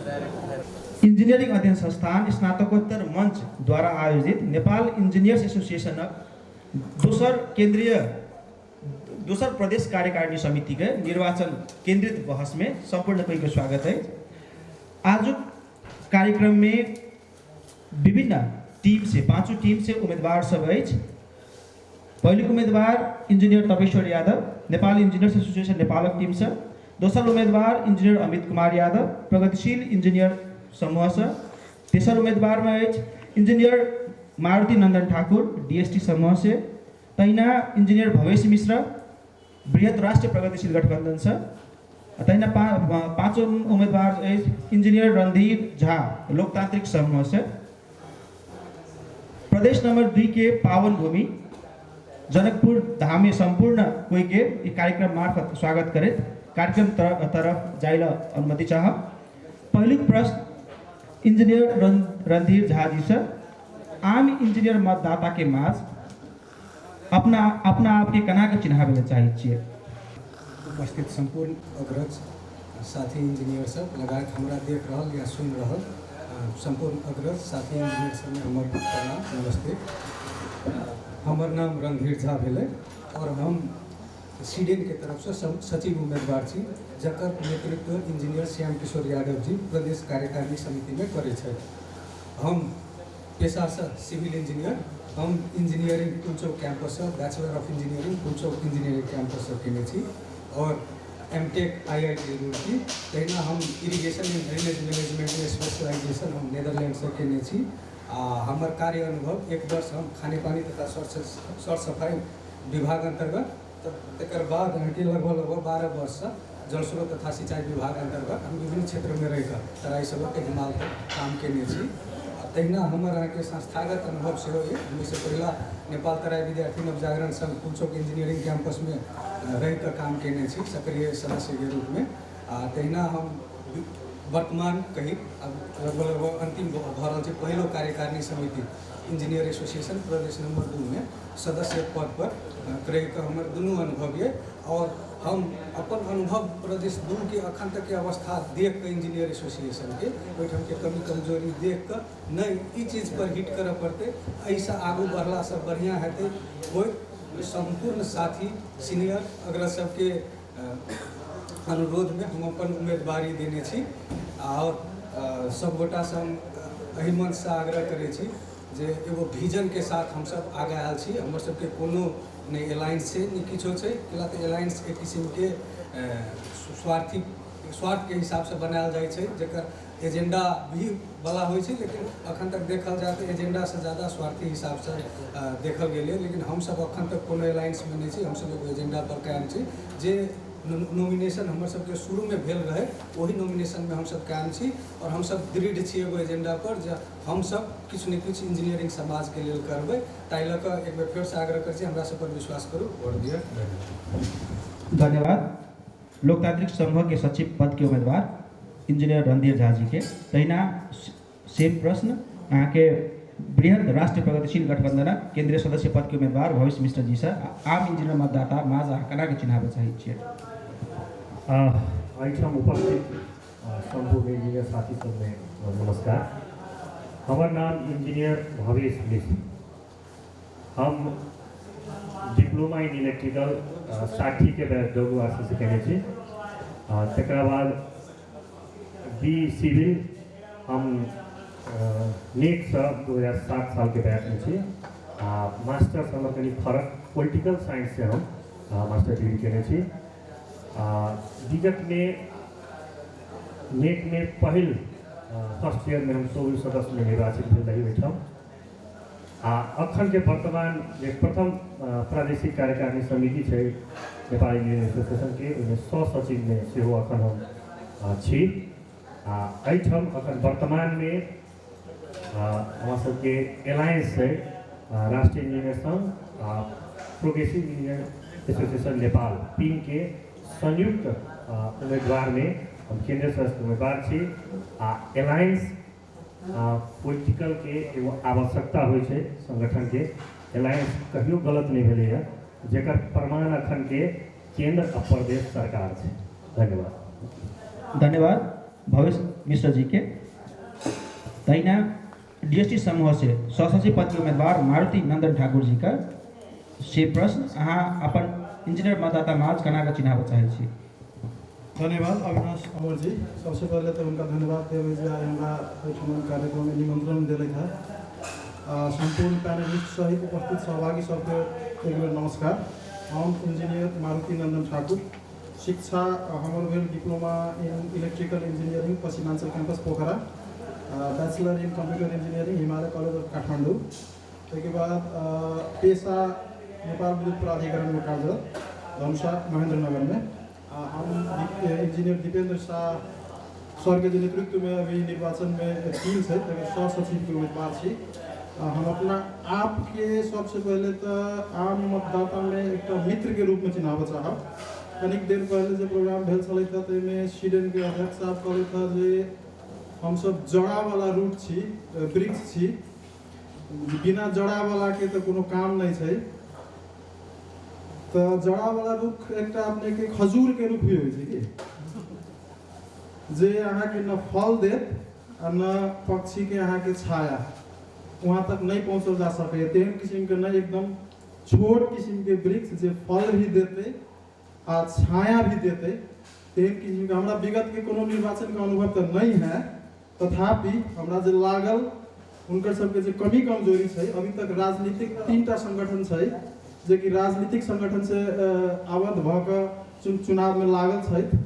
Engineering अध्ययन संस्थान स्नातकोत्तर मंच द्वारा आयोजित नेपाल इंजीनियर्स एसोसिएशनक दोसर केंद्रीय दोसर प्रदेश कार्यकारिणी समितिके निर्वाचन केंद्रित बहसमे सम्पूर्ण कोइके स्वागत अछि। आजुक कार्यक्रममे विभिन्न टीम से पांचों टीम से उम्मीदवार सब अछि। पहिलुक उम्मीदवार engineer Tapeshwar Yadav Nepal engineers association नेपालक टीम से, दोसर उम्मीदवार इंजीनियर अमित कुमार यादव प्रगतिशील इंजीनियर समूह से, तेसर उम्मीदवार में अछि इंजीनियर मारुति नंदन ठाकुर डीएसटी समूह से, तहिना इंजीनियर भवेश मिश्र बृहत राष्ट्रीय प्रगतिशील गठबंधन से, तहिना पाँचों उम्मीदवार अछि इंजीनियर रणधीर झा लोकतांत्रिक समूह से। प्रदेश नंबर 2 के पावन भूमि जनकपुर धाम में संपूर्ण कोई के ई कार्यक्रम मार्फत स्वागत करैत कार्यक्रम तरफ जाइला अनुमति चाहब। पहिलुक प्रश्न इंजीनियर रणधीर झा जी से, आम इंजीनियर मतदाता के माझ अपना अपना आपके केना के चिन्हाबै लए चाहै छियै? उपस्थित सम्पूर्ण अग्रज साथी इंजीनियर सब लगायत हमरा देख रहल या सुनि रहल सम्पूर्ण अग्रज साथी इंजीनियर सबमे हमर प्रणाम नमस्ते। हमर नाम रणधीर झा भेलै और हम सीडेन के तरफसँ सचिव उम्मीदवार छी, जकर नेतृत्व इंजीनियर श्याम किशोर यादव जी प्रदेश कार्यकारिणी समितिमे करै छथि। हम पेशासँ सिविल इंजीनियर, हम इंजीनियरिंग पुलचौक कैंपससँ bachelor of engineering Pulchowk engineering कैंपससँ केने छी और M tech I I T Roorkee. तहिना हम इरिगेशन एंड ड्रेनेज मैनेजमेंटमे स्पेशलाइजेशन हम नेदरलैंडसँ केने छी आ हमर कार्य अनुभव एक वर्ष हम खानेपानी तथा सर सफाइ विभाग अन्तर्गत, तकर बाद अहाँके लगभग लगभग 12 वर्षसँ जल स्रोत तथा सिंचाई विभाग अन्तर्गत हम विभिन्न क्षेत्रमे रहिकऽ तराईसँ लऽ कऽ हिमाल तक काम केने छी। आ तहिना हमर अहाँके संस्थागत अनुभव सेहो अइ। हम एहिसँ पहिला नेपाल तराई विद्यार्थी नवजागरण संघ पुलचौक इंजीनियरिंग कैंपसमे रहिकऽ काम केने छी सक्रिय सदस्यके रूपमे। आ तहिना हम वर्तमान कही आब लगभग लगभग अन्तिम भऽ रहल छै पहिलो कार्यकारिणी समिति इंजीनियर एसोसिएशन प्रदेश नंबर 2 मे सदस्य पद पर रहिकऽ हमर दुनू अनुभव यऽ और हम अपन अनुभव प्रदेश 2 के अखन तक के अवस्था देख कऽ इंजीनियर एसोसिएशन के ओहिठाम के कमी कमजोरी देख कऽ नहि ई चीज पर हिट करऽ पड़तै, एहिसँ आगू बढ़लासँ बढ़िआँ हेतै। ओहि सम्पूर्ण साथी सीनियर अग्रज सबके अनुरोधमे हम अपन उम्मीदवारी देने छी आओर सब गोटासँ हम एहि मंचसँ आग्रह करै छी जे एगो विजनके साथ हमसब आगाँ आयल छी। हमर सबके कोनो नहि अलायंस छै नहि किछो छै, किया तऽ अलायंस एक किसिमके स्वार्थी स्वार्थके हिसाबसँ बनायल जाइ छै, जकर एजेंडा भी वाला होइ छै, लेकिन अखन तक देखल जाय तऽ एजेंडासँ ज्यादा स्वार्थी हिसाबसँ देखल गेलै। लेकिन हमसब अखन तक कोनो अलायंसमे नहि छी, हमसब एगो एजेंडा पर कायम छी। जे नॉमिनेशन हमर सबके शुरूमे भेल रहै ओहि नॉमिनेशनमे हमसब कायम छी और हमसब दृढ़ छी एगो एजेंडा पर जे हमसब किछु ने किछु इंजीनियरिंग समाजके लेल करबै। ताहि लऽ कऽ एक बेर फेरसँ आग्रह करै छी, हमरा सब पर विश्वास करू, वोट दिअ। धन्यवाद। धन्यवाद। लोकतांत्रिक समूह के सचिव पद के उम्मीदवार इंजीनियर रणधीर झा जी के तहिना सेम प्रश्न अहाँके बृहद राष्ट्रीय प्रगतिशील गठबंधनक केंद्रीय सदस्य पद के उम्मीदवार भविष्य मिश्र जी से आम इंजीनियर मतदाता माझ अहाँ केना के चिन्हाबे चाहै छियै? एहिठाम उपस्थित सम्पूर्ण इंजीनियर साथी सबमे नमस्कार। हमर नाम इंजीनियर भवेश मिश्र, हम डिप्लोमा इन इलेक्ट्रिकल 60 के बैच डब्ल्यू आर सी से केने छी। तकरा बाद बी सिविल हम नेटसँ 2007 सालके बैचमे छी आ मास्टर्स हमर कनि फरक पोलिटिकल साइंससँ हम मास्टर डिग्री केने छी। आ विगतमे नेटमे पहिल फर्स्ट ईयरमे हम 100 सदस्यमे निर्वाचित भेल रही ओहिठाम। आ अखन के वर्तमान जे प्रथम प्रादेशिक कार्यकारिणी समिति छै नेपाल इंजीनियरिंग एसोसिएशन के, ओहिमे 100 सचिवमे सेहो अखन हम छी। आ एहिठाम अखन वर्तमानमे हमरा सबके एलायंस छै राष्ट्रीय इंजीनियर संघ आ progressive engineer association Nepal pin के संयुक्त उम्मीदवारमे हम केन्द्रीय सदस्य उम्मीदवार छी। आ एलायंस पोलिटिकलके एगो आवश्यकता होइ छै संगठनके, एलायंस कहियो गलत नहि भेलैए, जकर प्रमाण अखनके केन्द्र आ प्रदेश सरकार छै। धन्यवाद। धन्यवाद। भवेश मिश्र जी के। तहिना डीएसटी समूह से सहसचिव पद के उम्मीदवार मारुति नंदन ठाकुर जी का से प्रश्न, अहाँ अपन इंजीनियर मतदाता माझ केना कऽ चिन्हाबऽ चाहै छी? धन्यवाद अविनाश अमर जी। सबसे पहिले तऽ हुनका धन्यवाद देबै जे आइ हमरा एहिठाम कार्यक्रममे निमंत्रण देलथि है। सम्पूर्ण पैनलिस्ट सहित उपस्थित सहभागी सबके एक बेर नमस्कार। हम इंजीनियर मारुति नंदन ठाकुर। शिक्षा हमर भेल diploma in electrical engineering Paschimanchal campus Pokhara, bachelor in computer engineering Himalaya college of Kathmandu. ताहिके बाद पेशा नेपाल विद्युत प्राधिकरणमे कार्यरत धनुषा महेन्द्रनगरमे। हम इंजीनियर दीपेंद्र शाह सरके जे नेतृत्वमे अभी निर्वाचनमे टीम छै तकर सह सचिवके उम्मीदवार छी। हम अपना आपके सबसे पहिले तऽ आम मतदातामे एकटा मित्रके रूपमे चिन्हाबऽ चाहब। कनिक देर पहिले जे प्रोग्राम भेल छलै तऽ ताहिमे स्वीडनके अध्यक्ष साहब कहलथि हँ जे हमसब जड़ावला रूट छी, वृक्ष छी, बिना जड़ावलाके तऽ कोनो काम नहि छै। तऽ जड़ावला रुख एकटा अपनेके खजूरके रुख भी होइ छै कि जे अहाँके न फल देत आ न पक्षीके अहाँके छाया वहाँ तक नहि पहुँचल जा सकैए। तेहन किसिमके नहि, एकदम छोट किसिमके वृक्ष जे फल भी देतै आ छाया भी देतै, तेहन किसिमके। हमरा विगतके कोनो निर्वाचनके अनुभव तऽ नहि है, तथापि हमरा जे लागल हुनकर सबके जे कमी कमजोरी छै, अभी तक राजनीतिक 3टा संगठन छै जेकि राजनीतिक संगठन से आबद्ध भऽ कऽ चुनावमे लागल छथि।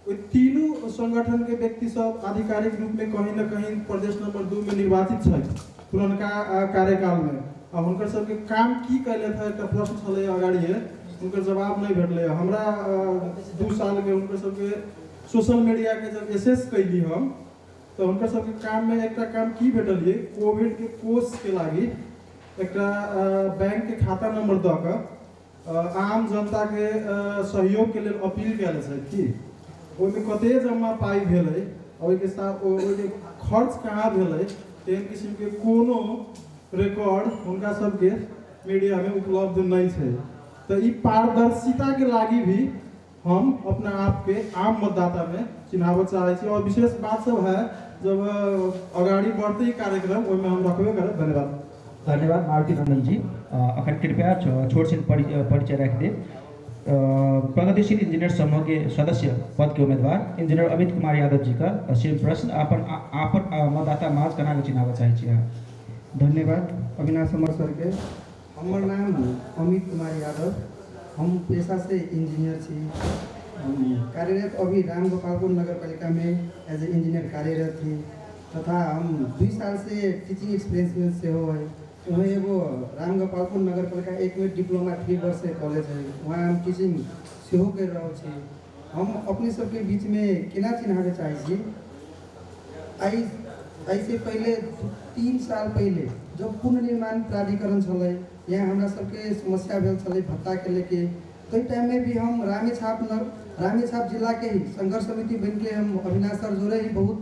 ओहि तीनू संगठनके व्यक्ति सब आधिकारिक रूपमे कहीं न कहीं प्रदेश नंबर 2 मे निर्वाचित छथि पुरनका कार्यकालमे। आ हुनकर सबके काम की कयलथि है, एकटा प्रश्न छलै अगाड़िए, हुनकर जवाब नहि भेटलै हमरा। 2 सालके हुनकर सबके सोशल मीडियाके जब एसेस कैली हम तऽ हुनकर सबके काममे एकटा काम की भेटलियै, कोविडके कोषके लागि एकटा बैंकके खाता नंबर दऽ कऽ आम जनताके सहयोगके लेल अपील कयल छथि कि ओहिमे कते जमा पाइ भेलै, ओहिके साथ ओहिके खर्च कहाँ भेलै, तेहन किसिमके कोनो रिकॉर्ड हुनका सबके मीडियामे उपलब्ध नहि छै। तऽ ई पारदर्शिताके लागि भी हम अपना आपके आम मतदातामे चिन्हाबऽ चाहै छी। और विशेष बात सब है, जब अगाडि बढ़तै ई कार्यक्रम ओहिमे हम रखबे करब। धन्यवाद। धन्यवाद मारुति नंदन जी। अखन कृपया छोट छिन परिचय राखि देब। प्रगतिशील इंजीनियर समूह के सदस्य पद के उम्मीदवार इंजीनियर अमित कुमार यादव जी का सेम प्रश्न, अपन आपन मतदाता माझ केना के चिन्हाबऽ चाहै छी अहाँ? धन्यवाद अविनाश अमर सरके। हमर नाम अमित कुमार यादव, हम पेशा से इंजीनियर छी। हम कार्यरत अभी रामगोपालपुर नगरपालिका में एज ए इंजीनियर कार्यरत थी तथा हम 2 साल से टीचिंग एक्सपीरियंस में सेहो है। वहीं एगो रामगोपालपुर नगरपालिका 1 में डिप्लोमा 3 वर्ष के कॉलेज है, वहाँ हम टीचिंग सेहो कर रहल छी। हम अपने सबके बीच में केना चिन्हाबे चाहै छी, एहिसे पहिले 3 साल पहिले जब पुनर्निर्माण प्राधिकरण छलै, यहाँ हमरा सबके समस्या भेल छलै भत्ताके लेके, ताहि टाइममे भी हम रामेछाप जिलाके ही संघर्ष समिति बनिके हम अविनाश सर जोड़े ही बहुत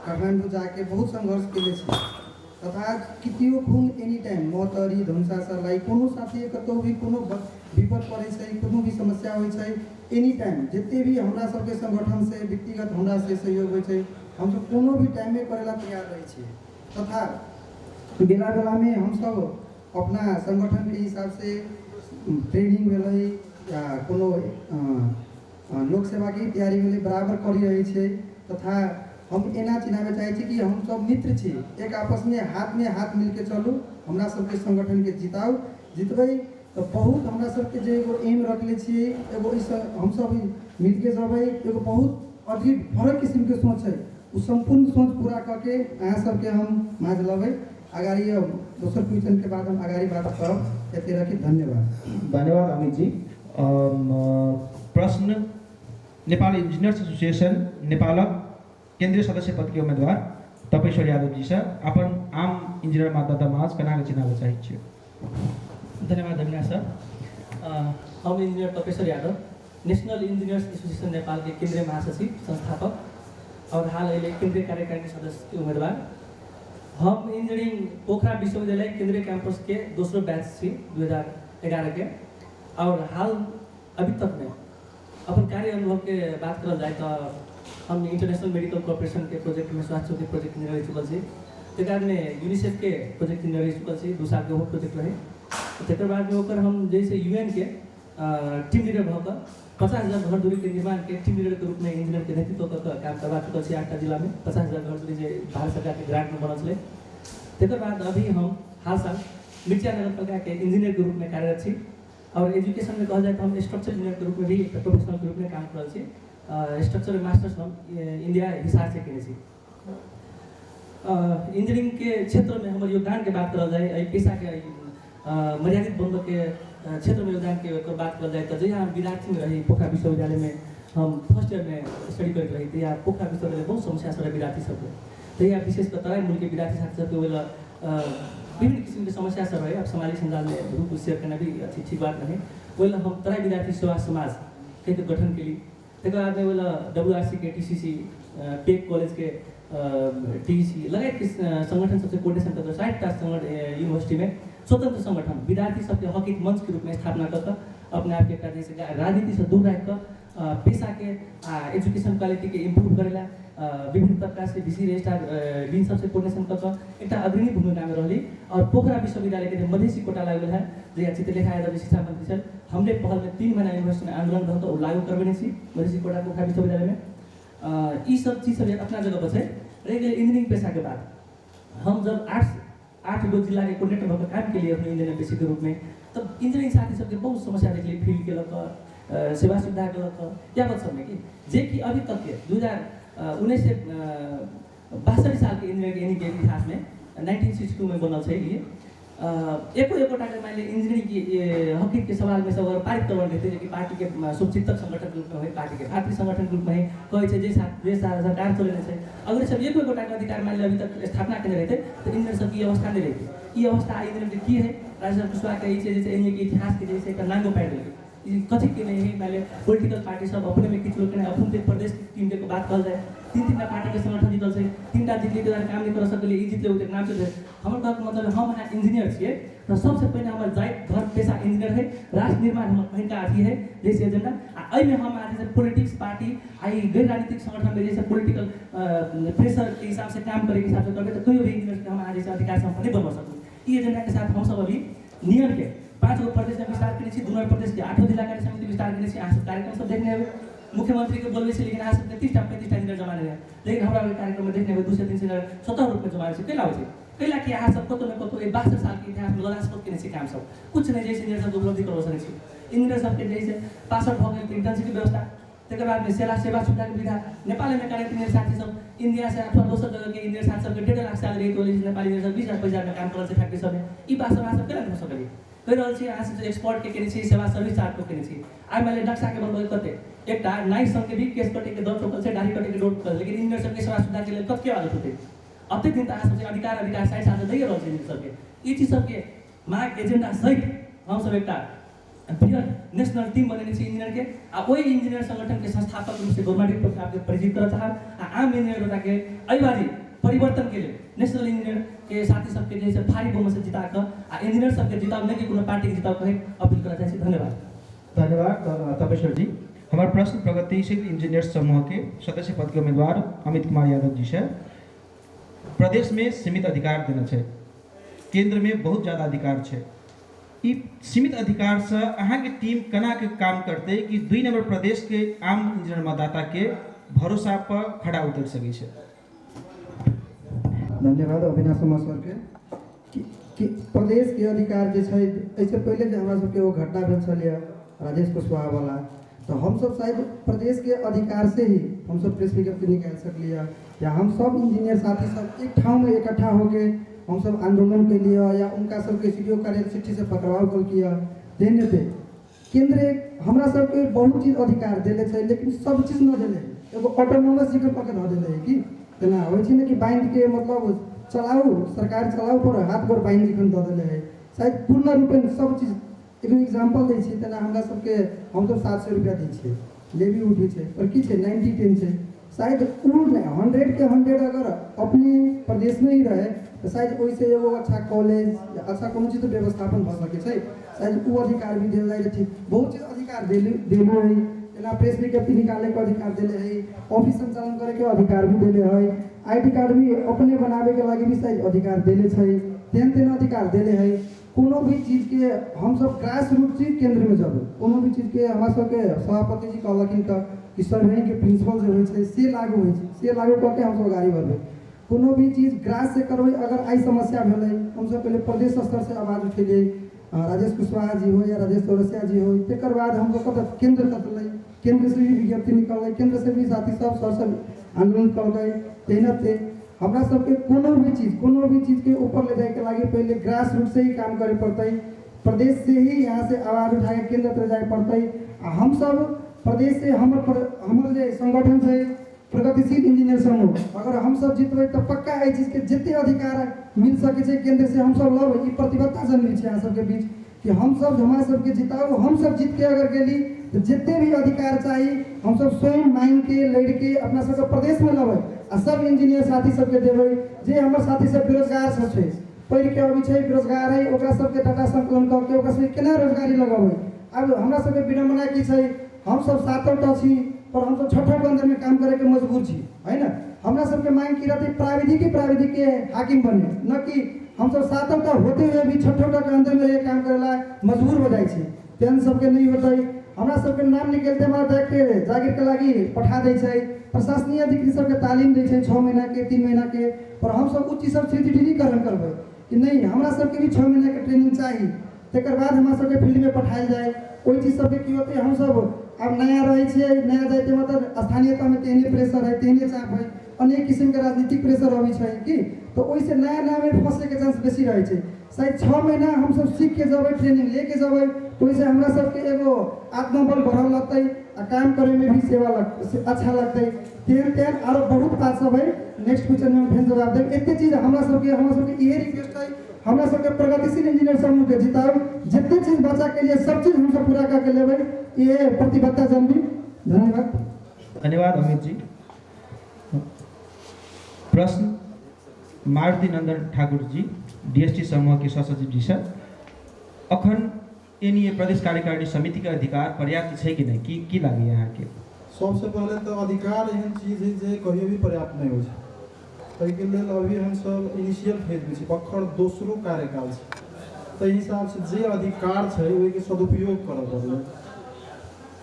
काठमाडौँ जाके बहुत संघर्ष केले छी तथा कितियो खून एनी टाइम महोत्तरी धनुषा सरलाई कोनो साथी कतहु भी कोनो विपद पड़ै छै, कोनो भी समस्या होइ छै, एनी टाइम जते भी हमरा सबके संगठन से व्यक्तिगत हमरा से सहयोग होइ छै, हमसब कोनो भी टाइममे करै ला तैयार रहै छियै। तथा बेला बेलामे हमसब अपना संगठनके हिसाब से ट्रेनिंग भेलै या कोनो लोक सेवाके तैयारी भेलै, बराबर करी रहै छियै। तथा हम एना चिन्हाबे चाहै छी कि हम सब मित्र छी, एक आपसमे हाथमे हाथ मिलके चलू, हमरा सबके संगठनके जिताउ। जितबै तऽ बहुत हमरा सबके जे एगो एम रखले छियै, एगो ई हमसब मिलके जेबै, एगो बहुत अधिक फरक किसिमके सोच है, ओ सम्पूर्ण सोच पूरा करके अहाँ सबके हम माझ लबै। अगाडि दोसर क्वेश्चन के बाद हम अगाडि बात करब। एते रखी, धन्यवाद। धन्यवाद अमित जी। प्रश्न नेपाल इंजीनियर्स एसोसिएशन नेपालक केंद्रीय सदस्य पद के उम्मीदवार तपेश्वर यादव जी से अपन आम इंजीनियर मतदाता माझ केना के चिन्हाबऽ चाहै छियै? धन्यवाद अविनाश सर। हम engineer Tapeshwar Yadav, national engineers association Nepal के केंद्रीय महासचिव संस्थापक और हाल अहिले केंद्रीय कार्यकारिणी सदस्य के उम्मीदवार। हम इंजीनियरिंग पोखरा विश्वविद्यालय केंद्रीय कैंपस के दोसरो बैच छी 2011 के और हाल अभी तक में अपन कार्य अनुभव के बात करल जाए तो हम इंटरनेशनल मेडिकल कॉर्पोरेशन के प्रोजेक्ट में स्वास्थ्य चौकी प्रोजेक्ट इंजीनियर रहि चुकल छी। तकर बादमे यूनिसेफ के प्रोजेक्ट इंजीनियर रहि चुकल छी, 2 साल के ओहो प्रोजेक्ट रहे। तकर बादमे ओकर हम जे छै यूएन के टीम लीडर भऽ कऽ 50,000 घर दूरीके निर्माणके टीम लीडरके रूपमे इंजीनियरके नेतृत्व कऽ कऽ काम करबा चुकल छी 8टा जिलामे। 50,000 घर दूरी जे भारत सरकारके ग्रांटमे बनल छलै। तकर बाद अभी हम हाल साल मिर्चा नगरपालिकाके इंजीनियरके रूपमे कार्यरत छी और एजुकेशन में कहल जाए तो हम स्ट्रक्चर इंजीनियर के रूप में भी एक प्रोफेशनल के रूप में काम कर रहल छी। स्ट्रक्चर मास्टर्स हम इंडिया हिसार से केने छी। इंजीनियरिंग के क्षेत्र में हमर योगदान के बात करल जाए, एहि पेशा के मर्यादित बनबऽ के क्षेत्र में योगदान के एकर बात करल जाए तो जहिया हम विद्यार्थी में रही पोखरा विश्वविद्यालय में हम फर्स्ट ईयर में स्टडी करैत रही तहिया पोखरा विश्वविद्यालय बहुत समस्या सब रहे विद्यार्थी सबके। तहिया विशेष कऽ तराई मूल के विद्यार्थी छात्र सबके ओहि लए विभिन्न किसिमके समस्या सब रहे। अब सामाजिक सञ्जालमे रूप शेयर केनाइ भी अथी ठीक बात नहीं। ओहि लए हम तराई विद्यार्थी सेवा समाज के गठन केली। तकर बादमे ओहि लए WRC के TCC, पेक कॉलेज के TC लगायत के संगठन सबसे कोर्डिनेशन कऽ कऽ 60टा संगठन यूनिवर्सिटी में स्वतंत्र संगठन विद्यार्थी सबके हक हित मंच के रूप में स्थापना कऽ कऽ अपने आपके एकटा जैसे राजनीति से दूर राखि कऽ पेशा के आ एजुकेशन क्वालिटी के इम्प्रूव करेला विभिन्न तबका से वीसी रजिस्ट्रार डीन सबसे कोर्डिनेशन कऽ कऽ एकटा अग्रणी भूमिका में रहली। और पोखरा विश्वविद्यालय के जे मधेसी कोटा लागू है, जहिया चित्रलेखा यादव शिक्षा मंत्री छल, हमरे पहल में 3 महीना यूनिवर्सिटी में आंदोलन भऽ कऽ ओ लागू करबेने छी मधेसी कोटा पोखरा विश्वविद्यालय में। ई सब चीज सब अपना जगह पर छै। रहि गेलै इंजीनियरिंग पेशा के बात, हम जब 8 गो जिला के कोऑर्डिनेटर भऽ कऽ काम केलियै अपने इंजीनियरिंग पेशे के रूप में, तब इंजीनियरिंग साथी सबके बहुत समस्या देखलियै फील्ड के लऽ कऽ, सेवा सुविधा के लऽ कऽ यावत सबमे कि जे कि अभी तक के 1962 साल के इंजीनियरिंग के इतिहास में 1962 में बनल छै ई। एको एकोटा के मानि लिअ इंजीनियरिंग के हक के सवाल में सब अगर पारित करल रहतै, जे कि पार्टी के शुभचिंतक संगठन के रूप में होइ, पार्टी के भातृ संगठन के रूप में होइ, कहै छै जे सरकार चलेने छै, अगर सब एको एकोटा के अधिकार मानि लिअ अभी तक स्थापना केने रहतै तऽ इंजीनियर सबके ई अवस्था नहि रहितै। ई अवस्था इंजीनियर के की है, राजेश्वर कुशवाहा के ई छै जे इंजीनियर के इतिहास के जे छै एकटा नांगो पारि देलकै। ई कथी के नहीं है, मानि लिअ पॉलिटिकल पार्टी सब अपने में किछु लोग अपन के प्रदेश के टीम के बात कहल जाए, 3-3टा पार्टी के संगठन जीतल छै, 3टा जीतले के काम नहीं कर सकलियै, ई जीतले ओते नाम चलि। हमर कहके मतलब हम अहाँ इंजीनियर छियै तऽ सबसे पहिने हमर जाति धर्म पेशा इंजीनियर है, राष्ट्र निर्माण हमर पहिलका अथी है जैसे एजेंडा। आ एहिमे हम अहाँ जैसे पॉलिटिक्स पार्टी आ ई गैर राजनीतिक संगठन में जैसे पॉलिटिकल प्रेशर के हिसाब से काम करे के हिसाब से करबै तऽ कहियो भी इंजीनियर के हम अहाँ जैसे अधिकार सम्पन्न नहीं बनवा सकू। ई एजेंडा के साथ हम सब अभी नियम के 5 गो प्रदेश में विस्तार केने छी, 2 प्रदेश के 8 जिला कार्य समिति विस्तार केने छी। अहाँ सब कार्यक्रम सब देखने हेबै, मुख्यमंत्री के बोलबै छी लेकिन अहाँ सबके 30टा 35टा इंजीनियर जमा नहि है, लेकिन हमरा कार्यक्रम में देखने हेबै 200-300 इंजीनियर स्वतः रूप में जमा छै। कैला होइ छै? कैला कि अहाँ सब कतौ ने कतौ एहि 62 साल के इतिहास में लदास्पद केने छी काम सब कुछ नहि, जैसे इंजीनियर सबके उपलब्धि करबा सकै छी। इंजीनियर सबके जैसे पासआउट भऽ गेल तऽ इंटर्नशिप के व्यवस्था, तकर बादमे सेवा सुविधाके विधा। नेपालमे कार्यरत इंजीनियर साथी सब इंडिया से अथवा दोसर जगह के इंजीनियर साथी सबके 1.5 लाख सैलरी होइत होलै, नेपाली इंजीनियर सब 20,000 25,000 काम करल छै फैक्ट्री सबमे। ई बात सब अहाँ सब केना भऽ सकलियै? कहि रहल छी अहाँ सब एक्सपर्ट के केने छी, सेवा सर्विस चार्ज के केने छी। आइ मानि लिअ नक्शा के बनबै कते एकटा नाइ सबके भी केस कटे के दर ठोकल छै, दाढ़ी कटे के डोर ठोकल, लेकिन इंजीनियर सबके सेवा सुविधा के लेल कते आवाज उठेतै? अते दिन तऽ अहाँ सबके अधिकार अधिकार 60 साल से दैए रहल छै इंजीनियर सबके। ई चीज सबके माग एजेंडा सहित हमसब एकटा बृहत नेशनल टीम बनेने छी इंजीनियर के, आ ओहि इंजीनियर संगठन के संस्थापक रूप से गौरमाटी आपके परिचित करऽ चाहब। आ आम इंजीनियर के अहिबाजी परिवर्तन के लेल नेशनल इंजीनियर के साथी सबके जे छै भारी बहुमत से जिता कऽ आ इंजीनियर सबके जिताउ, नहि कि कोनो पार्टी के जिताउ कहि अपील करऽ चाहै छी। धन्यवाद। धन्यवाद तपेश्वर जी। हमर प्रश्न प्रगतिशील इंजीनियर समूह के सदस्य पद के उम्मीदवार अमित कुमार यादव जी से। प्रदेश में सीमित अधिकार देने छै, केंद्र में बहुत ज्यादा अधिकार छै, ई सीमित अधिकार से अहाँ के टीम केना के काम करते कि 2 नंबर प्रदेश के आम इंजीनियर मतदाता के भरोसा पर खड़ा उतर सकै छै? धन्यवाद अविनाश कुमार सर के। कि प्रदेश के अधिकार जे छै, एहिसँ पहिले जे हमरा सबके एगो घटना भेल छलैए राजेश कुशवाहा वाला, तऽ हमसब शायद प्रदेश के अधिकार से ही हमसब प्रेस विज्ञप्ति निकालि सकलियै, या हम सब इंजीनियर साथी सब एक ठाम में इकट्ठा होके हमसब आंदोलन केलियै, या उनका सबके सी डी ओ कार्यालय चिट्ठी से पकड़ाव केलकै। तेहन हेतै केंद्र हमरा सबके बहुत चीज अधिकार देले छै, लेकिन सब चीज न देले, एगो ऑटोनोमस जिक्र कऽ के धऽ देले है कि तेना होइ छै ने कि बान्हि के मतलब चलाउ सरकार चलाउ पर हाथ गोर बान्हि जखन दऽ देले है, शायद पूर्ण रूपेण सब चीज। एगो एग्जाम्पल दै छी, तेना हमरा सबके हमसब 700 रुपया दै छियै, लेबी उठै छै, पर की छै 90-10 छै, शायद उ 100 के 100 अगर अपने प्रदेशमे ही रहे तऽ शायद ओहिसँ एगो अच्छा कॉलेज या अच्छा कोनो चीजके व्यवस्थापन भऽ सकै छै। शायद उ अधिकार भी देल जाइ तऽ ठीक, बहुत चीज अधिकार देलू है, तेना प्रेस विज्ञप्ति निकालैके अधिकार देले है, ऑफिस संचालन करैके अधिकार भी देले है, आईडी कार्ड भी अपने बनाबैके लागि भी शायद अधिकार देले छै, तेहन तेहन अधिकार देले है। कोनो भी चीजके हमसब ग्रास रूट से केन्द्रमे जबै, कोनो भी चीजके हमरा सबके सभापति जी कहलखिन तऽ कि सर्वेइंगके प्रिंसिपल जे होइ छै से लागू होइ छै, से लागू कऽ के हमसब गाड़ी बढ़बै। कोनो भी चीज ग्रास से करबै। अगर आइ समस्या भेलै, हमसब पहिले प्रदेश स्तर से आवाज उठेलियै, राजेश कुशवाहा जी हो या राजेश चौरसिया जी हो, तकर बाद हमसब कतऽ केन्द्र तक केन्द्र से भी विज्ञप्ति निकललै, केन्द्र से भी साथी सब सर सब आंदोलन कलकै। तेहनते हमरा सबके कोनो भी चीजके ऊपर ले जाइके लागि पहिले ग्रास रूट से ही काम करे पड़तै, प्रदेश से ही यहाँ से आवाज उठा के केन्द्र तक जाए पड़तै। आ हमसब प्रदेश से हमर जे संगठन छै प्रगतिशील इंजीनियर समूह, अगर हमसब जीतबै तऽ पक्का एहि चीजके जते अधिकार मिल सकै छै केन्द्र से हमसब लबै। ई प्रतिबद्धता जन्मी छै अहाँ सबके बीच कि हमसब हमरा सबके जिताउ, हमसब जीत के अगर गेली तऽ जते भी अधिकार चाही हमसब स्वयं मांगि के लड़ि के अपना सबके प्रदेशमे लबै आ सब इंजीनियर साथी सबके देबै। जे हमर साथी सब बेरोजगार सब छै, पढ़ि के अबै छै बेरोजगार है, ओकरा सबके टाटा संकलन कऽ के ओकरा सबके केना रोजगारी लगेबै। आब हमरा सबके विडम्बना की छै, हमसब सातोटा छी पर हमसब छठो के अन्दरमे काम करैके मजबूर छी, है न। हमरा सबके मांग की रहतै, प्राविधिक के हाकिम बने, न कि हमसब सातोटा होते हुए भी छठोटा के अन्दरमे रह काम करेला मजबूर हो जाइ छी। तेहन सबके नहीं होतै। हमरा सबके नाम निकलते हमरा देख के जागिरके लागि पठा दै छै, प्रशासनीय अधिकारी सबके तालीम दै छै 6 महीना के 3 महीना के, पर हमसब उ चीज सब सुदृढ़ीकरण करबै कि नहीं हमरा सबके भी 6 महीना के ट्रेनिंग चाही, तकर बाद हमरा सबके फील्डमे पठायल जाय। ओहि चीज सबके की होतै, हमसब आब नया रहै छियै, नया जाइते मतलब स्थानीय तहमे तेहने प्रेशर है, तेहने चाप है, अनेक किसिमके राजनीतिक प्रेशर अबै छै कि तऽ ओहिसँ नया नयामे फँसैके चांस बेसी रहै छै। शायद 6 महीना हमसब सीख के जेबै, ट्रेनिंग लेके जेबै, तऽ ओहिसँ हमरा सबके एगो आत्मबल बढ़ल लगतै आ काम करैमे भी सेवा लग अच्छा लगतै। तेहन तेहन आरो बहुत बात सब है, नेक्स्ट क्वेश्चनमे हम फेर जवाब देब। एते चीज हमरा सबके इहे रिक्वेस्ट है, हमरा सबके प्रगतिशील इंजीनियर समूहके जिताउ। जते चीज बच्चाके लिए सब चीज हमसब पूरा करके लेबै, ये प्रतिबद्धता जन्मी। धन्यवाद। धन्यवाद अमित जी। प्रश्न मारुति नंदन ठाकुर जी, डीएसटी समूह के सहसचिव जी सर, अखन एनईए प्रदेश कार्यकारिणी समिति के अधिकार पर्याप्त छै कि नहि, की की लागैए अहाँके? सबसे पहिले तऽ अधिकार एहन चीज है जे कहियो भी पर्याप्त नहि होइ छै। ताहिके लेल अभी हमसब इनिशियल फेजमे छी, बखर दोसरो कार्यकाल छै, ताहि हिसाबसँ जे अधिकार छै ओहिके सदुपयोग करऽ पड़लै।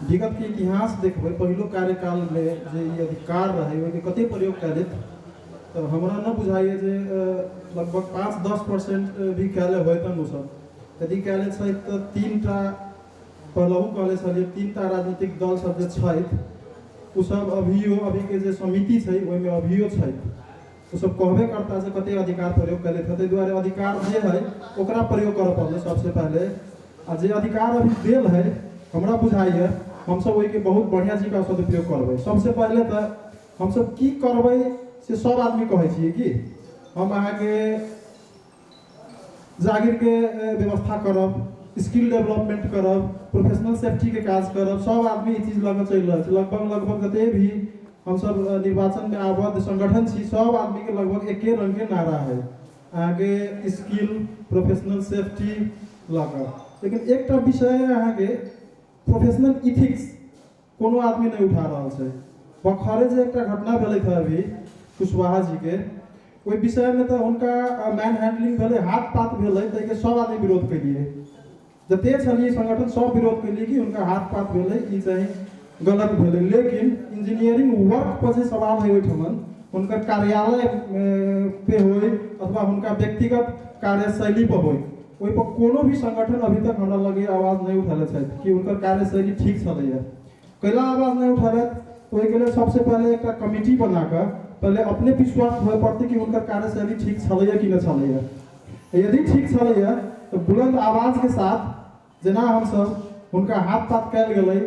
विगतके इतिहास देखबै, पहिलो कार्यकालमे जे ई अधिकार रहै ओहिके कते प्रयोग कएले, तऽ हमरा नहि बुझाइए जे लगभग 5-10% भी कएले होतन। ओसब यदि कएले छै तऽ तीन टा, पहिलहु कहले छलियै, तीन टा राजनीतिक दल सब जे छथि ओसब अभियो अभीके जे समिति छै ओहिमे अभियो छथि। ओसब कहबे करता जे कते अधिकार प्रयोग कयले थे। ताहि दुआरे अधिकार जे है ओकरा प्रयोग करऽ पड़लै सबसे पहिले। आ जे अधिकार अभी देल है, हमरा बुझाइए हमसब ओहिके बहुत बढ़िआँ चीजके सदुपयोग करबै। सबसे पहिले तऽ हमसब की करबै से सब आदमी कहै छियै कि हम अहाँके जागिरके व्यवस्था करब, स्किल डेवलपमेंट करब, प्रोफेशनल सेफ्टीके काज करब। सब आदमी ई चीज लऽ कऽ चलि रहल छै। लगभग लगभग जते भी हमसब निर्वाचनमे आबद्ध संगठन छी, सब आदमीके लगभग एके रङ्गके नारा है अहाँके स्किल, प्रोफेशनल सेफ्टी लऽ कऽ। लेकिन एकटा विषय अहाँके प्रोफेशनल इथिक्स कोनो आदमी नहि उठा रहल छै। बखरे जे एकटा घटना भेलै हँ अभी कुशवाहा जीके, ओहि विषयमे तऽ हुनका मैन हैंडलिंग भेलै, हाथ पात भेलै, ताहिके सब आदमी विरोध केलियै। जते छलियै संगठन सब विरोध केलियै कि हुनका हाथ पात भेलै, ई चाही गलत भेलै। लेकिन इंजीनियरिंग वर्क पर जे सवाल है, ओहिठमन हुनकर कार्यालय पे होय अथवा हुनका व्यक्तिगत कार्यशैली पर होय, ओहि पर कोनो भी संगठन अभी तक हमरा लगे आवाज नहि उठेले छथि कि हुनकर कार्यशैली ठीक छलैया। कैला आवाज नहि उठेलथि? तऽ ओहिके लेल सबसे पहिले एकटा कमिटी बना कऽ पहिले अपने विश्वास हुए पड़तै कि हुनकर कार्यशैली ठीक छलैया कि नहि छलैया। यदि ठीक छलैया तऽ बुलंद आवाजके साथ, जेना हमसब हुनका हाथ पात कयल गेलै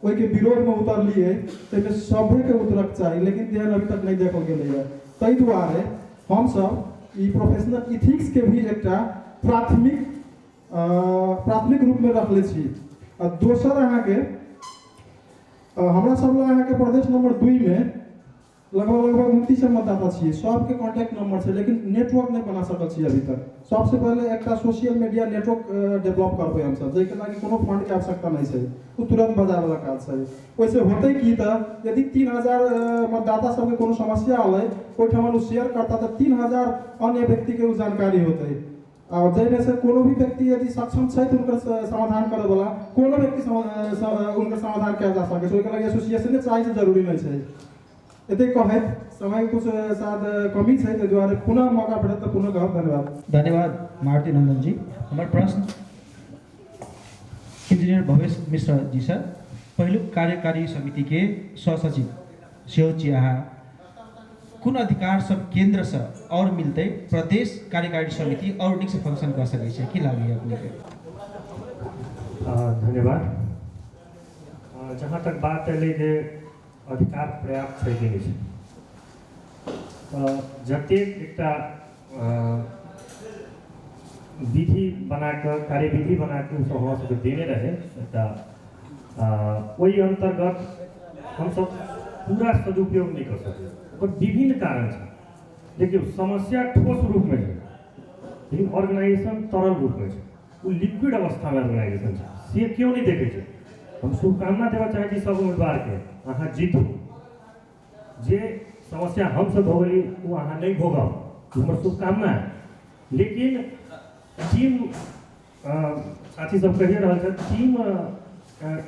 ओहिके विरोधमे उतरलियै, ताहिमे सभेके उतरक चाही। लेकिन तेहन अभी तक नहि देखल गेलैया। ताहि दुआरे हमसब ई प्रोफेशनल इथिक्सके भी एकटा प्राथमिक प्राथमिक रूपमे रखले छी। आ दोसर अहाँके हमरा सब लग अहाँके प्रदेश नंबर 2 मे लगभग लगभग 29 मतदाता छियै, सबके कॉन्टैक्ट नंबर छै, लेकिन नेटवर्क नहि बना सकल छियै अभी तक। सबसे पहिले एकटा सोशल मीडिया नेटवर्क डेवलप करबै हमसब, जाहिके लागि कोनो फंडके आवश्यकता नहि छै, ओ तुरंत बजावला काज छै। ओहिसँ होतै की तऽ यदि 3000 मतदाता सबके कोनो समस्या होलै ओहिठाम ओ शेयर करता तऽ 3000 अन्य व्यक्तिके ओ जानकारी होतै, आओर जाहिमे से कोनो भी व्यक्ति यदि सक्षम छै तऽ हुनकर समाधान करैवला कोनो व्यक्ति हुनकर समाधान कयल जा सकै छै। ओहिके लागि एसोसिएशने चाही से जरूरी नहि छै। एतेक कहैत समय कुछ शायद कमी छै, ताहि दुआरे पुनः मौका भेटत तऽ पुनः कहब। धन्यवाद। धन्यवाद मारुति नंदन जी। हमर प्रश्न इंजीनियर भवेश मिश्र जी से, पहिलुक कार्यकारी समिति के सहसचिव सेहो छी अहाँ, कोन अधिकार सब केंद्र से और मिलते प्रदेश कार्यकारी समिति और नीक से फंक्शन कर सकै छै, की लागैए अपने के? धन्यवाद। जहाँ तक बात एलै जे अधिकार पर्याप्त छै कि नहि छै, तऽ जतेक एकटा विधि बना कऽ कार्यविधि बना कऽ ओसभ हमरा सबके देने रहै एकटा, ओहि अन्तर्गत हमसभ पूरा सदुपयोग नहि कऽ सकलियै, ओकर विभिन्न कारण छै। देखियौ, समस्या ठोस रूपमे छै लेकिन ऑर्गेनाइजेशन तरल रूपमे छै, ओ लिक्विड अवस्थामे ऑर्गेनाइजेशन छै, से केओ नहि देखै छै। हम शुभकामना देबऽ चाहै छी सब उम्मीदवारके, अहाँ जीतू, जे समस्या हमसब भोगली ओ अहाँ नहि भोगब, हमर शुभकामना है। लेकिन टीम साथी सब कहिए रहल छथि, टीम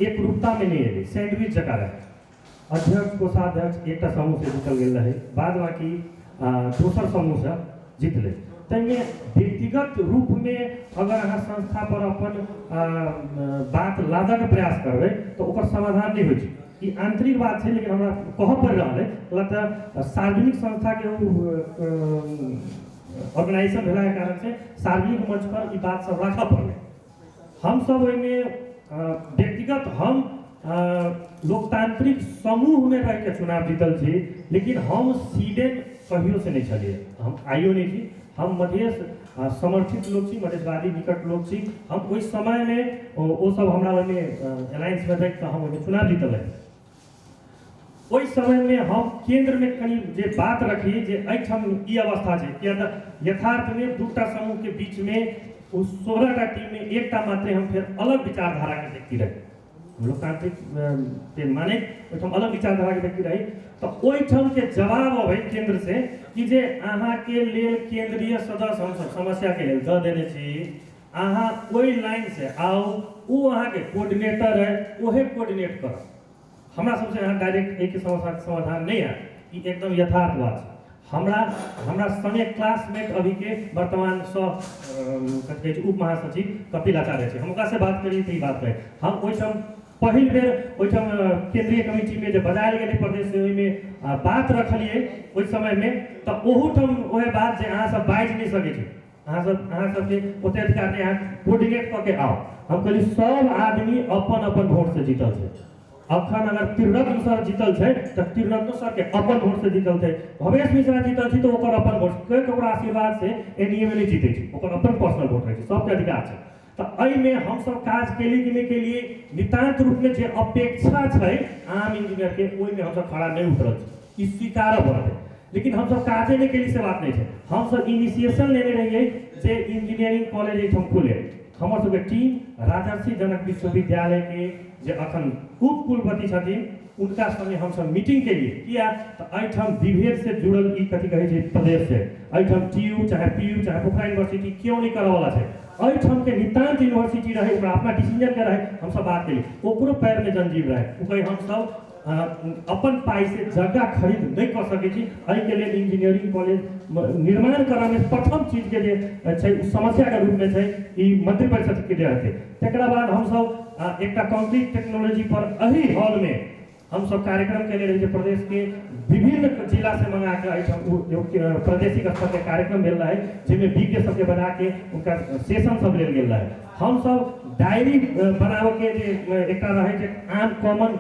एकरूपतामे नहि एलै, सैंडविच जकाँ रहै। अध्यक्ष कोषाध्यक्ष एकटा समूहसँ जीतल गेल रहै, बाद बाकी दोसर समूहसँ जीतलै। ताहिमे व्यक्तिगत रूपमे अगर अहाँ संस्था पर अपन बात लादऽके प्रयास करबै तऽ ओकर समाधान नहि होइ छै। ई आंतरिक बात छै, लेकिन हमरा कहऽ पड़ि रहल अइ, मतलब तऽ सार्वजनिक संस्थाके ओ ऑर्गेनाइजेशन भेलाके कारण से सार्वजनिक मंच पर ई बात सब राखऽ पड़लै। हमसब ओहिमे व्यक्तिगत हम लोकतांत्रिक समूहमे रहिके चुनाव जीतल छी, लेकिन हम सीडेन कहियो से नहि छलियै, हम आइयो नहि छी। हम मधेश समर्थित लोक छी, मधेशवादी निकट लोक छी। हम ओहि समयमे ओ सब हमरा ओहिमे अलायंसमे राखि कऽ हम ओहिमे चुनाव जीतल रही। ओहि समयमे हम केन्द्रमे कनि जे बात रखी जे एहिठाम ई अवस्था छै, किया तऽ यथार्थमे दूटा समूहके बीचमे ओ 16टा टीममे एकटा मात्रे हम फेर अलग विचारधाराके व्यक्ति रही, लोकतांत्रिक के मानैत ओहिठाम अलग विचारधाराके व्यक्ति रही। तऽ ओहिठामके जवाब अबै केन्द्र से कि जे अहाँके लेल केन्द्रीय सदस्य हमसब समस्याके लेल दऽ देने छी, अहाँ ओहि लाइनसँ आउ, ओ अहाँके कोर्डिनेटर है, ओहे कोर्डिनेट करत, हमरा सबसे अहाँ डायरेक्ट एहिके समाधान नहि आयत। ई एकदम यथार्थ बात छै। हमरा हमरा संगे क्लासमेट अभीके वर्तमान सह कथी कहै छै उप महासचिव कपिल आचार्य छै, हम ओकरासँ बात करी तऽ ई बात कहै। हम ओहिठाम पहिल बेर ओहिठाम केन्द्रीय कमिटीमे जे बजायल गेलै प्रदेश से, ओहिमे बात रखलियै ओहि समयमे, तऽ ओहूठाम ओहे बात जे अहाँसब बाजि नहि सकै छी, अहाँ सबके ओते अधिकार नहि, अहाँ कोर्डिनेट कऽ के आउ। हम कहली सब आदमी अपन अपन वोट से जीतल छै, अखन अगर त्रिरत्न सर जीतल छै तऽ त्रिरत्नो सर के अपन वोट से जीतल छै, भवेश मिश्रा जीतल छै तऽ ओकर अपन वोट, कोइ ककरो आशीर्वाद से एनडीए में नहि जीतै छै, ओकर अपन पर्सनल वोट रहै छै, सबके अधिकार छै। तऽ एहिमे हमसब काज केली कि नहि केलियै, नितान्त रूपमे जे अपेक्षा छै आम इंजीनियरके ओहिमे हमसब खड़ा नहि उतरल छी, ई स्वीकारऽ पड़तै। लेकिन हमसब काजे नहि केली से बात नहि छै, हमसब इनिशिएशन लेने रहियै जे इंजीनियरिंग कॉलेज एहिठाम खुले। हमर सबके टीम राजर्षि जनक विश्वविद्यालयके जे अखन उपकुलपति छथिन उनका संगे हमसब मीटिंग केलियै, किया तऽ एहिठाम विभेद से जुड़ल ई कथी कहै छै प्रदेश छै, एहिठाम टी यू चाहे पी यू चाहे पोखरा यूनिवर्सिटी केओ नहि करऽवला छै, एहिठामके नितान्त यूनिवर्सिटी रहै, ओकरा अपना डिसीजनके रहै। हमसब बात केलियै, ओकरो पैरमे जंजीर रहै, ओ कहै हमसब अपन पाइसँ जगह खरीद नहि कऽ सकै छी, एहिके लेल इंजीनियरिंग कॉलेज निर्माण करऽमे प्रथम चीजके जे छै ओ समस्याके रूपमे छै ई मंत्रिपरिषदके जे हेतै। तकरा बाद हमसब एकटा कंक्रीट टेक्नोलॉजी पर एहि हॉलमे हमसब कार्यक्रम केने रही जे प्रदेशके विभिन्न जिला से मंगा के एहिठाम प्रादेशिक स्तर के कार्यक्रम भेल रहै, जाहिमे विज्ञ सबके बजा के उनका सेशन सब लेल गेल रहै। हमसब डायरी बनाबऽके जे एकटा रहै जे आम कॉमन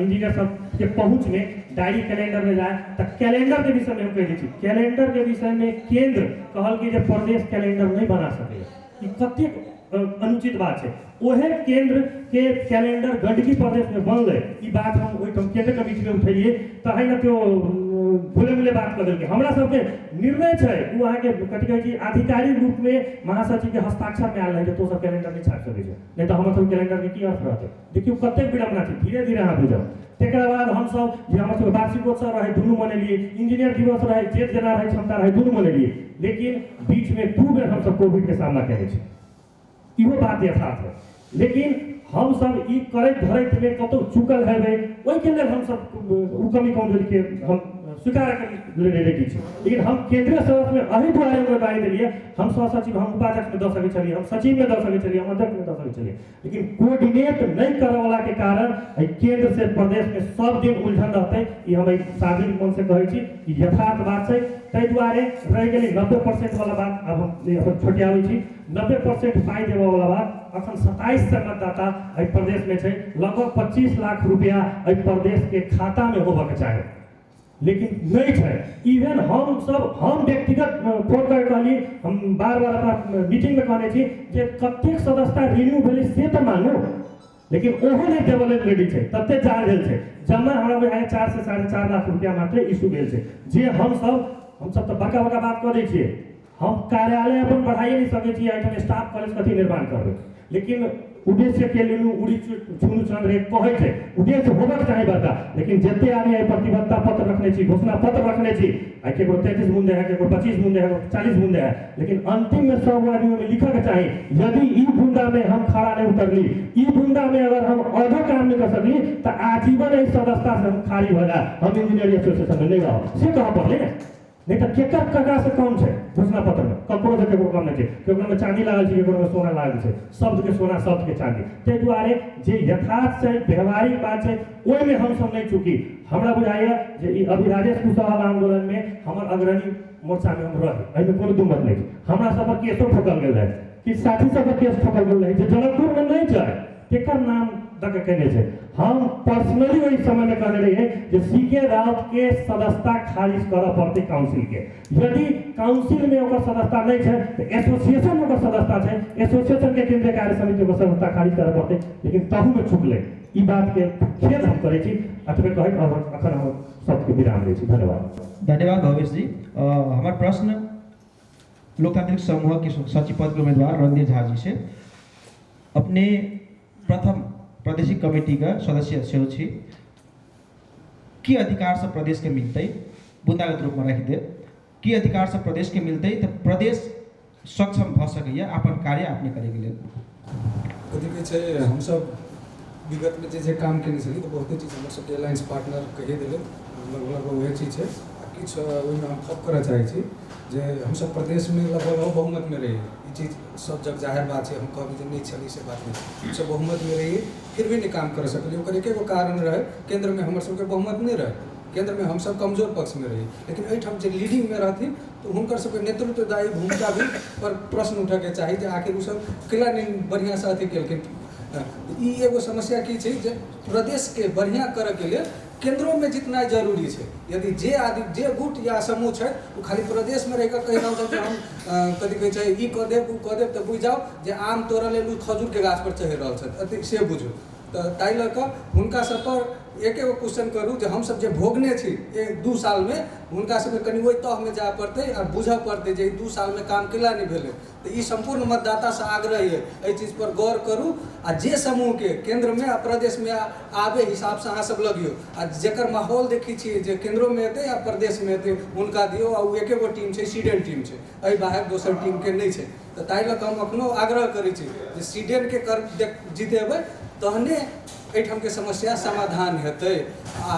इंजीनियर सबके पहुँचमे डायरी कैलेंडरमे जाय, तऽ कैलेंडरके विषयमे हम कहि दै छी, कैलेंडरके विषयमे केंद्र कहलकै जे प्रदेश कैलेंडर नहि बना सकैए, ई कतेक अनुचित बात छै। ओहे केंद्र के कैलेंडर गंडकी प्रदेश में बनलै, ई बात हम ओहिठाम केंद्र कमिटी में उठेलियै, तहन ने त्यो भूले मुले बात कऽ देलकै। हमरा सबके निर्णय छै, ओ अहाँके कथी कहै छी, आधिकारिक रूपमे महासचिवके हस्ताक्षरमे आयल रहै जे तो सब कैलेंडर नहि छापि सकै छै, नहि तऽ हमर सबके कैलेंडरके की अर्थ रहतै। देखियौ कतेक विडम्बना छै, धीरे धीरे अहाँ बुझब। तकरा बाद हमसब जे हमर सबके वार्षिकोत्सव रहै दुनू मनेलियै, इंजीनियर दिवस रहै, जे जेना रहै क्षमता रहै दुनू मनेलियै, लेकिन बीचमे 2 बेर हमसब कोविडके सामना केने छी, इहो बात यथार्थ है। लेकिन हमसब ई करैत धरैतमे कतहु चुकल हेबै, ओहिके लेल हमसब ओ कमी कमजोरीके हम स्वीकार करै रेडी छी। लेकिन हम केंद्रीय सदस्यमे एहि दुआरे उम्मीदवारी देलियै, हम सहसचिव, हम उपाध्यक्षमे दऽ सकै छलियै, हम सचिवमे दऽ सकै छलियै, हम अध्यक्षमे दऽ सकै छलियै, लेकिन कोऑर्डिनेट नहि करऽवलाके कारण एहि केंद्र से प्रदेशमे सब दिन उलझन रहतै। ई हम एहि सार्वजनिक मंच से कहै छी, ई यथार्थ बात छै। ताहि दुआरे रहि गेलै 90% वाला बात, आब हम अपन छोटियाबै छी। 90% पाइ देबऽवला बात, अखन 27 मतदाता एहि प्रदेशमे छै, लगभग 25 लाख रुपया एहि प्रदेशके खातामे होबऽके चाही, लेकिन नहि छै। इवन हम सब, हम व्यक्तिगत फोन कऽ कहली, हम बार बार अपना मीटिंगमे कहने छी जे कतेक सदस्यता रिन्यू भेलै से तऽ मानू, लेकिन ओहो नहि देबऽ लेल रेडी छै, तते जाल भेल छै। जमा हमरा बुझाइए 4 से 4.5 लाख रुपया मात्र इशू भेल छै। जे हमसब तऽ बड़का बड़का बात कऽ दै छियै, हम कार्यालय अपन बढ़ाइए नहि सकै छी, एहिठाम स्टाफ कॉलेज कथी निर्माण करबै, लेकिन उद्देश्य के लेलू उड़ी छुनु चंद्र एक कहै छै, उद्देश्य होबक चाही बड़का, लेकिन जते आदमी एहि प्रतिबद्धता पत्र रखने छी, घोषणा पत्र रखने छी, आइ केकरो 33 बुंदे है, केकरो 25 बुंदे है, केकरो 40 बुंदे है, लेकिन अंतिम में सब आदमी में लिखऽ के चाही, यदि ई बुंदा में हम खड़ा नहीं उतरली, ई बुंदा में अगर हम आधो काम नहीं कर सकली तो आजीवन एहि सदस्यता से हम खाली हो जाए, हम इंजीनियरिंग एसोसिएशन में नहीं रहब, से कहऽ पड़लै ने। नहीं तऽ केकर ककरा से कम छै घोषणा पत्र में, ककरो से ककरो कम नहीं छै, केकरो में चांदी लागल छै, केकरो में सोना लागल छै, शब्द के सोना शब्द के चांदी। ताहि दुआरे जे यथार्थ छै, व्यवहारिक बात छै, ओहिमे हमसब नहि चुकी। हमरा बुझाइए जे ई अभी राजेश कुशवाहा आंदोलन में हमर अग्रणी मोर्चा में हम रही, एहिमे कोनो दू मत नहीं छै। हमरा सब पर केसो ठोकल गेल रहै, किछु साथी सब पर केस ठोकल गेल रहै जे जनकपुर में नहीं जाए, केकर नाम दऽ के केने छै। हम पर्सनली ओहि समय में कहने रहियै जे सी के राउत के सदस्यता खारिज करऽ पड़तै काउंसिल के, यदि काउंसिल में ओकर सदस्यता नहीं छै तऽ एसोसिएशन में ओकर सदस्यता छै, एसोसिएशन के केंद्रीय कार्य समिति ओकर सदस्यता खारिज करऽ पड़तै, लेकिन तहू में चुकलै। ई बात के खेद हम करै छी, एतबे कहैत अखन हम शब्दके विराम दै छी। धन्यवाद। धन्यवाद भवेश जी। हमर प्रश्न लोकतांत्रिक समूह के सचिव पद के उम्मीदवार रणधीर झा जी से, अपने प्रथम प्रादेशिक कमेटी के सदस्य सेहो छी, की अधिकार सब प्रदेश के मिलतै, बुंदागत रूप में राखि देब, की अधिकार सब प्रदेश के मिलतै तऽ प्रदेश सक्षम भऽ सकैए अपन कार्य अपने करैके लेल? कथी कहै छै, हमसब विगतमे जे जे काम केने छलियै तऽ बहुते चीज हमर सबके अलायंस पार्टनर कहिए देलै, लगभग लगभग वएह चीज छै। आ किछु ओहिमे हम थप करऽ चाहै छी जे हमसब प्रदेशमे लगभग लगभग बहुमतमे रहियै, ई चीज सब जग जाहिर बात छै, हम कहबै जे नहि छलै से बात नहि छै, हमसब बहुमतमे रहियै फिर भी नहि काम कर सकलियै। ओकर एके गो कारण रहै, केन्द्रमे हमर सबके बहुमत नहि रहै, केन्द्रमे हमसब कमजोर पक्षमे रही, लेकिन एहिठाम जे लीडिंगमे रहथिन तऽ हुनकर सबके नेतृत्वदायी भूमिका भी पर प्रश्न उठऽके चाही जे आखिर ओसब केना नहि बढ़िआँसँ अथी केलखिन। ई एगो समस्या की छै जे प्रदेशके बढ़िआँ करऽके लेल केन्द्रोमे जितनाइ जरूरी छै। यदि जे आदमी जे गुट या समूह छै ओ खाली प्रदेशमे रहिकऽ कहि रहल छै जे हम कथी कहै छै ई कऽ देब ओ कऽ देब, तऽ बुझि जाउ जे आम तोड़ऽ लेल ओ खजूरके गाछपर चढ़ि रहल छथि, अथी से बुझू। तऽ ताहि लऽ कऽ हुनका सबपर एके गो क्वेश्चन करू जे हमसब जे भोगने छी 1-2 सालमे, हुनका सबके कनि ओहि तहमे जाय पड़तै आ बुझऽ पड़तै जे ई 2 सालमे काम केला नहि भेलै। तऽ ई सम्पूर्ण मतदातासँ आग्रह यऽ एहि चीजपर गौर करू आ जे समूहके केन्द्रमे आ प्रदेशमे आबै हिसाबसँ अहाँ सब लगियौ, आ जकर माहौल देखै छियै जे केन्द्रोमे एतै आ प्रदेशमे एतै हुनका दियौ। आ ओ एके गो टीम छै, सीडेन टीम छै, एहि बाहर दोसर टीमके नहि छै। तऽ ताहि लऽ कऽ हम एखनो आग्रह करै छी जे सीडेनके कर जितेबै तहने एहिठामके समस्या समाधान हेतै। आ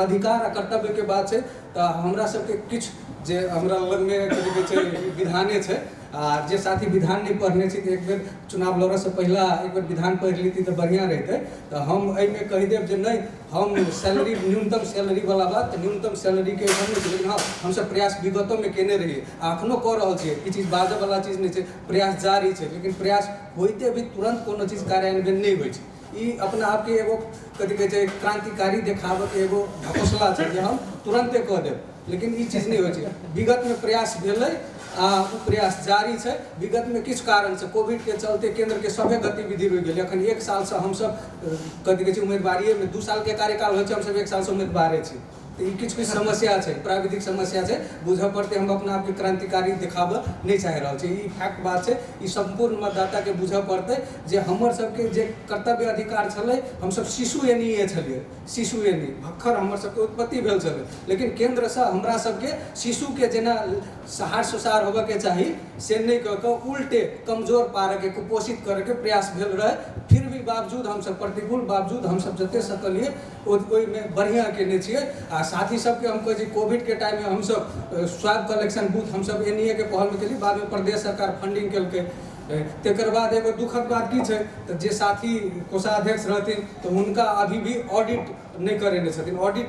अधिकार आ कर्तव्यके बात छै तऽ हमरा सबके किछु जे हमरा लगमे कथी कहै छै विधाने छै, आ जे साथी विधान नहि पढ़ने छी तऽ एक बेर चुनाव लड़ऽसँ पहिला एक बेर विधान पढ़ि लेती तऽ बढ़िआँ रहितै। तऽ हम एहिमे कहि देब जे नहि, हम सैलरी न्यूनतम सैलरीवला बात तऽ न्यूनतम सैलरीके एहिठाम नहि छै, लेकिन हँ हमसब प्रयास विगतोमे केने रहियै आ एखनो कऽ रहल छियै। ई चीज बाजऽवला चीज नहि छै, प्रयास जारी छै, लेकिन प्रयास होइते भी तुरन्त कोनो चीज कार्यान्वयन नहि होइ छै। ई अपना आपके एगो कथी कहै छै क्रांतिकारी देखाबऽके एगो ढकोसला छै जे हम तुरन्ते कऽ देब, लेकिन ई चीज नहि होइ छै। विगतमे प्रयास भेलै आ ओ प्रयास जारी छै। विगतमे किछु कारणसँ कोविडके चलते केन्द्रके सभे गतिविधि रुकि गेलै। अखन 1 सालसँ हमसब कथी कहै छै उम्मीदवारिएमे, 2 सालके कार्यकाल होइ छै, हमसब 1 सालसँ उम्मीदवारे छी। तऽ ई किछु किछु समस्या छै, प्राविधिक समस्या छै, बुझऽ पड़तै। हम अपना आपके क्रांतिकारी देखाबऽ नहि चाहि रहल छी, ई फैक्ट बात छै। ई सम्पूर्ण मतदाताके बुझऽ पड़तै जे हमर सबके जे कर्तव्य अधिकार छलै, हमसब शिशु एनिए छलियै, शिशु एनी भक्खर हमर सबके उत्पत्ति भेल छलै, लेकिन केन्द्रसँ हमरा सबके शिशुके जेना सहार सुसार होबऽके चाही से नहि कऽ कऽ उल्टे कमजोर पारऽके, कुपोषित करऽके प्रयास भेल रहै। फिर भी बावजूद हमसब प्रतिकूल बावजूद हमसब जते सकलियै ओहिमे बढ़िआँ केने छियै। आ साथी सबके हम कहै छी, कोविडके टाइममे हमसब स्वाब कलेक्शन बूथ हमसब एन ई ए के पहलमे केलियै, बादमे प्रदेश सरकार फंडिंग केलकै। तकर बाद एगो दुखद बात की छै तऽ जे साथी कोषाध्यक्ष रहथिन तऽ हुनका अभी भी ऑडिट नहि करेने छथिन। ऑडिट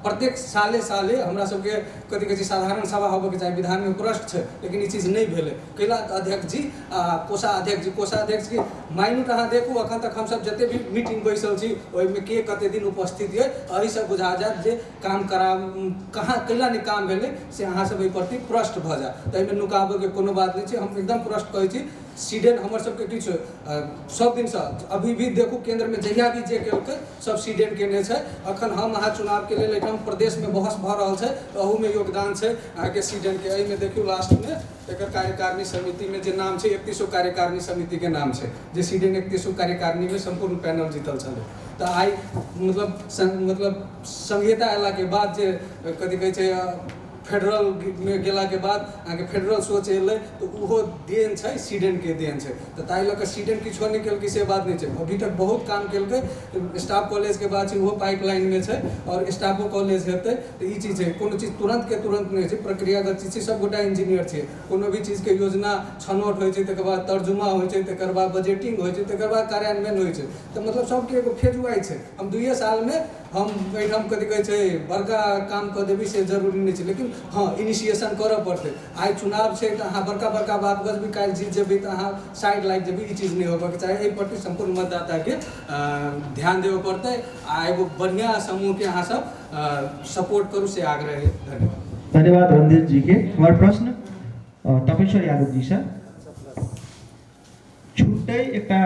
प्रत्येक साले साले हमरा सबके कथी कहै छै साधारण सभा होबऽके चाही, विधानमे प्रश्न छै, लेकिन ई चीज नहि भेलै। कैला अध्यक्ष जी आ कोषाध्यक्ष जी, कोषाध्यक्षके माइन्यूट अहाँ देखू, अखन तक हमसब जते भी मीटिंग बैसल छी ओहिमे के कते दिन उपस्थित यऽ, एहिसँ बुझा जायत जे काम करा कहाँ कैला नहि काम भेलै, से अहाँ सब एहि प्रति प्रश्न भऽ जायत। तऽ एहिमे नुकाबऽके कोनो बात नहि छै, हम एकदम प्रश्न कहै छी। सीडेन हमर सबके किछु सब दिनसँ अभी भी देखू केन्द्रमे जहिया भी जे केलकै सब सीडेन केने छै। अखन हम अहाँ चुनावके लेल एहिठाम प्रदेशमे बहस भऽ रहल छै तऽ अहूमे योगदान छै अहाँके सीडेनके। एहिमे देखियौ लास्टमे एकर कार्यकारिणी समितिमे जे नाम छै, 31 कार्यकारिणी समितिके नाम छै, जे सीडेन 31 कार्यकारिणीमे सम्पूर्ण पैनल जीतल छलै। तऽ आइ मतलब मतलब संघीयता अयलाके बाद जे कथी कहै छै फेडरलमे गेलाके बाद अहाँके फेडरल सोच एलै, तऽ ओहो देन छै, सीडेनके देन छै। तऽ ताहि लऽ कऽ सीडेन किछो नहि केलकै से बात नहि छै, अभी तक बहुत काम केलकै। स्टाफ कॉलेजके बात छै, ओहो पाइपलाइनमे छै आओर स्टाफो कॉलेज हेतै। तऽ ई चीज छै, कोनो चीज तुरन्तके तुरन्त नहि होइ छै, प्रक्रियागत चीज छै। सभगोटा इंजीनियर छियै, कोनो भी चीजके योजना छनौट होइ छै, तकर बाद तर्जुमा होइ छै, तकर बाद बजटिंग होइ छै, तकर बाद कार्यान्वयन होइ छै। तऽ मतलब सबके एगो फेज वाइज छै। हम दुइए सालमे हम एहिठाम कथी कहै छै बड़का काम कऽ देबै से जरूरी नहि छै, लेकिन हँ इनिशिएशन करऽ पड़तै। आइ चुनाव छै तऽ अहाँ बड़का बड़का बात बजबै, काल्हि जीत जेबै तऽ अहाँ साइड लागि जेबै, ई चीज नहि होबऽके चाही। एहि प्रति सम्पूर्ण मतदाताके ध्यान देबऽ पड़तै आ एगो बढ़िआँ समूहके अहाँ सब सपोर्ट करू से आग्रह है। धन्यवाद। धन्यवाद रणधीर जी के। हमर प्रश्न तपेश्वर यादव जी से, छुट्टै एकटा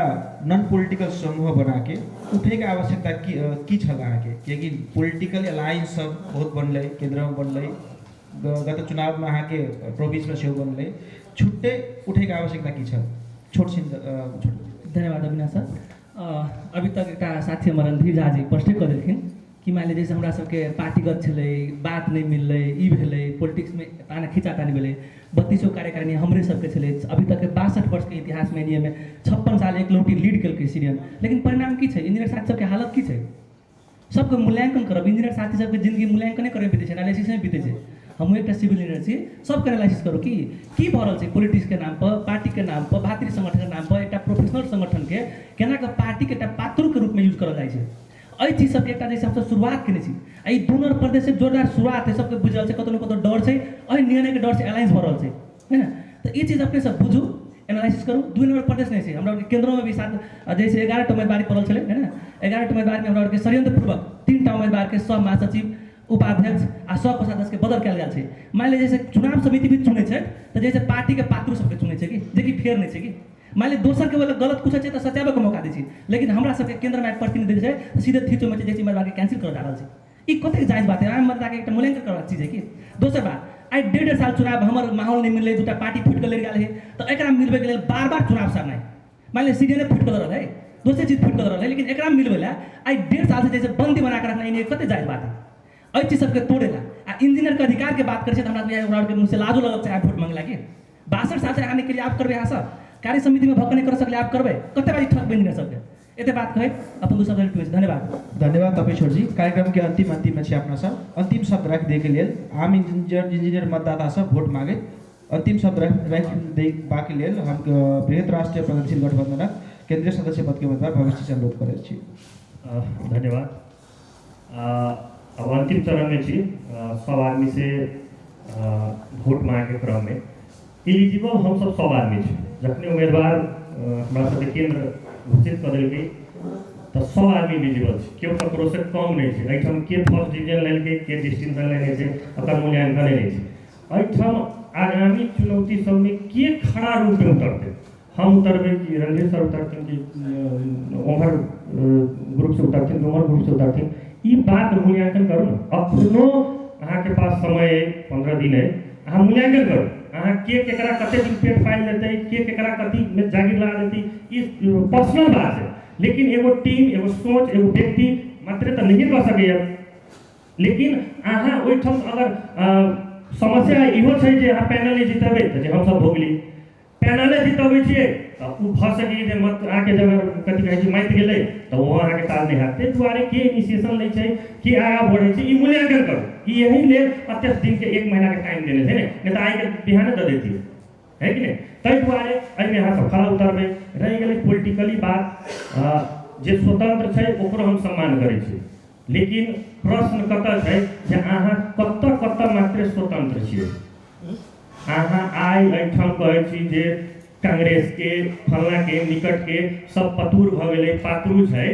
नॉन पॉलिटिकल समूह बनाके उठैके आवश्यकता की की छल अहाँके? कियाकि पॉलिटिकल अलायंस सब बहुत बनलै, केन्द्रमे बनलै, गत चुनावमे अहाँके प्रोविंसमे सेहो बनलै, छुट्टै उठैके आवश्यकता की छल? छोट छिन छोट। धन्यवाद अविनाश सर। अभी तक एकटा साथी हमर रणधीर झा जी स्पष्टे कऽ देलखिन कि मानि लिअ जैसे हमरा सबके पार्टीगत छलै, बात नहि मिललै, ई भेलै, पोलिटिक्समे ताना खींचातानी भेलै। 32 कार्यकारिणी हमरे सबके छलै। अभी तक 62 वर्षके इतिहासमे एनडीएमे 56 साल एकलौटी लीड केलकै सीरियन, लेकिन परिणाम की छै? इंजीनियर साथी सबके हालत की छै? सबके मूल्यांकन करब, इंजीनियर साथी सबके जिंदगी मूल्यांकने करैमे बीतै छै, एनालिसिसमे बीतै छै। हमहूँ एकटा सिविल इंजीनियर छी, सबके एनालिसिस करू कि की भऽ रहल छै। पोलिटिक्सके नाम पर, पार्टीके नाम पर, भातृ संगठनके नाम पर एकटा प्रोफेशनल संगठनके केना कऽ पार्टीके एकटा पात्रोके रूपमे यूज करल जाइ छै। एहि चीज सबके एकटा जैसे हमसब शुरुआत केने छी, एहि दुनू प्रदेश से जोरदार शुरुआत है, सबके बुझल छै, कतौ ने कतौ डर छै, एहि निर्णयके डर से अलायंस भऽ रहल छै, है ने? तऽ ई चीज अपने सब बुझू, एनालिसिस करू। 2 नंबर प्रदेश नहि छै, हमरा आरके केंद्रोमे भी 7 जैसे 11 टा उम्मीदवारी पड़ल छलै, है ने? 11 टा उम्मीदवारीमे हमरा आरके षड्यंत्रपूर्वक 3 टा उम्मीदवारके सब महासचिव, उपाध्यक्ष आ सब कोषाध्यक्षके बदल कयल गेल छै। मानि लिअ जैसे चुनाव समिति भी चुनै छै तऽ जैसे पार्टीके पात्र सबके चुनै छै कि जेकि फेर नहि छै कि मानि लिअ दोसरके बोले गलत कुछ छै तऽ सचाबैके मौका दै छै, लेकिन हमरा सबके केन्द्रमे आबि प्रतिनिधि छै तऽ सीधे थीचोमे छै जैसे उम्मीदवारके कैंसिल करल जा रहल छै। ई कतेक जायज बात है? आम मतदाताके एकटा मूल्यांकन करबाक चीज है कि। दोसर बात, आइ 1.5 साल चुनाव हमर माहौल नहि मिललै, 2टा पार्टी फूटि कऽ लड़ि गेल है, तऽ एकरा मिलबैके लेल बार बार चुनाव सरनाइ, मानि लिअ सीधे नहि फूटि कऽ लड़ल है, दोसर चीज फूटि कऽ लड़ल है, लेकिन एकरा मिलबै लए आइ 1.5 साल से जैसे बंदी बना कऽ रखना कतेक जायज बात है? एहि चीज सबके तोड़े ला आ इंजीनियरके अधिकारके बात करै छै तऽ हमरा ओकरा आरके मुँहसँ लाजो लगक चाहे वोट मांगे लागी। 62 साल से अहाँ नहि केलियै, आब करबै? अहाँ सब कार्य समितिमे भऽ कऽ नहि कर सकलियै, आब करबै? कते बारी ठकबै इंजीनियर सबके? एते बात कहैत अपन दू शब्द। धन्यवाद। धन्यवाद तपेश्वर जी। कार्यक्रम के अंतिम अंतिम में छी अपना सब। अंतिम शब्द राखि दै के लेल आम इंजीनियर इंजीनियर मतदाता सब वोट मांगे अंतिम शब्द राखि देबाक लेल हम बृहत राष्ट्रीय प्रगतिशील गठबंधनक केंद्रीय सदस्य पद के उम्मीदवार भविष्य से अनुरोध करैत छी। धन्यवाद। अब अंतिम चरण में छी, सब आदमी से वोट मांगे क्रम में एलिजिबल हम सब सब आदमी छी। जखने उम्मीदवार हमरा सबके केंद्र घोषित कऽ देलकै तऽ सब आदमी एलिजिबल छै, केओ ककरो से कम नहि छै। एहिठाम के फर्स्ट डिवीजन लेलकै, के डिस्टिंक्शन लेने छै, ओकर मूल्यांकन नहि छै। एहिठाम आगामी चुनौती सबमे के खड़ा रूपमे उतरतै, हम उतरबै कि रणधीर सर उतरथिन कि ओम्हर ग्रुप से उतरथिन कि ओम्हर ग्रुप से उतरथिन, ई बात मूल्यांकन करू ने। अखनो अहाँके पास समय अइ, 15 दिन अइ, अहाँ मूल्यांकन करू, अहाँ के केकरा कते दिन पेट पालि देतै, के केकरा कथी जागीर लगा देतै, ई पर्सनल बात छै। लेकिन एगो टीम, एगो सोच, एगो व्यक्ति मात्रे तऽ नहिए कऽ सकैए। लेकिन अहाँ ओहिठाम अगर समस्या इहो छै जे अहाँ पैनल नहि जितेबै तऽ जे हमसब भोगली, पैनले जितबै छियै तऽ ओ भऽ सकैए जे मत अहाँके जगह कथी कहै छै माति गेलै तऽ ओहो अहाँके काज नहि हैत। ताहि दुआरे के इनिशिएशन लै छै, के आगाँ बढ़ै छै, ई मूल्यांकन करू। ई एहि लेल एतेक दिनके 1 महीनाके टाइम देने छै ने, नहि तऽ आइके बिहाने दऽ दैतियै, है कि नहि? ताहि दुआरे एहिमे अहाँसब खड़ा उतरबै। रहि गेलै पोलिटिकली बात, जे स्वतंत्र छै ओकरो हम सम्मान करै छी, लेकिन प्रश्न कतऽ छै जे अहाँ कतऽ कतऽ मात्र स्वतंत्र छियै। अहाँ आइ एहिठाम कहै छी जे कांग्रेसके फल्लाँके निकटके सब पतूर भऽ गेलै, पातरू छै,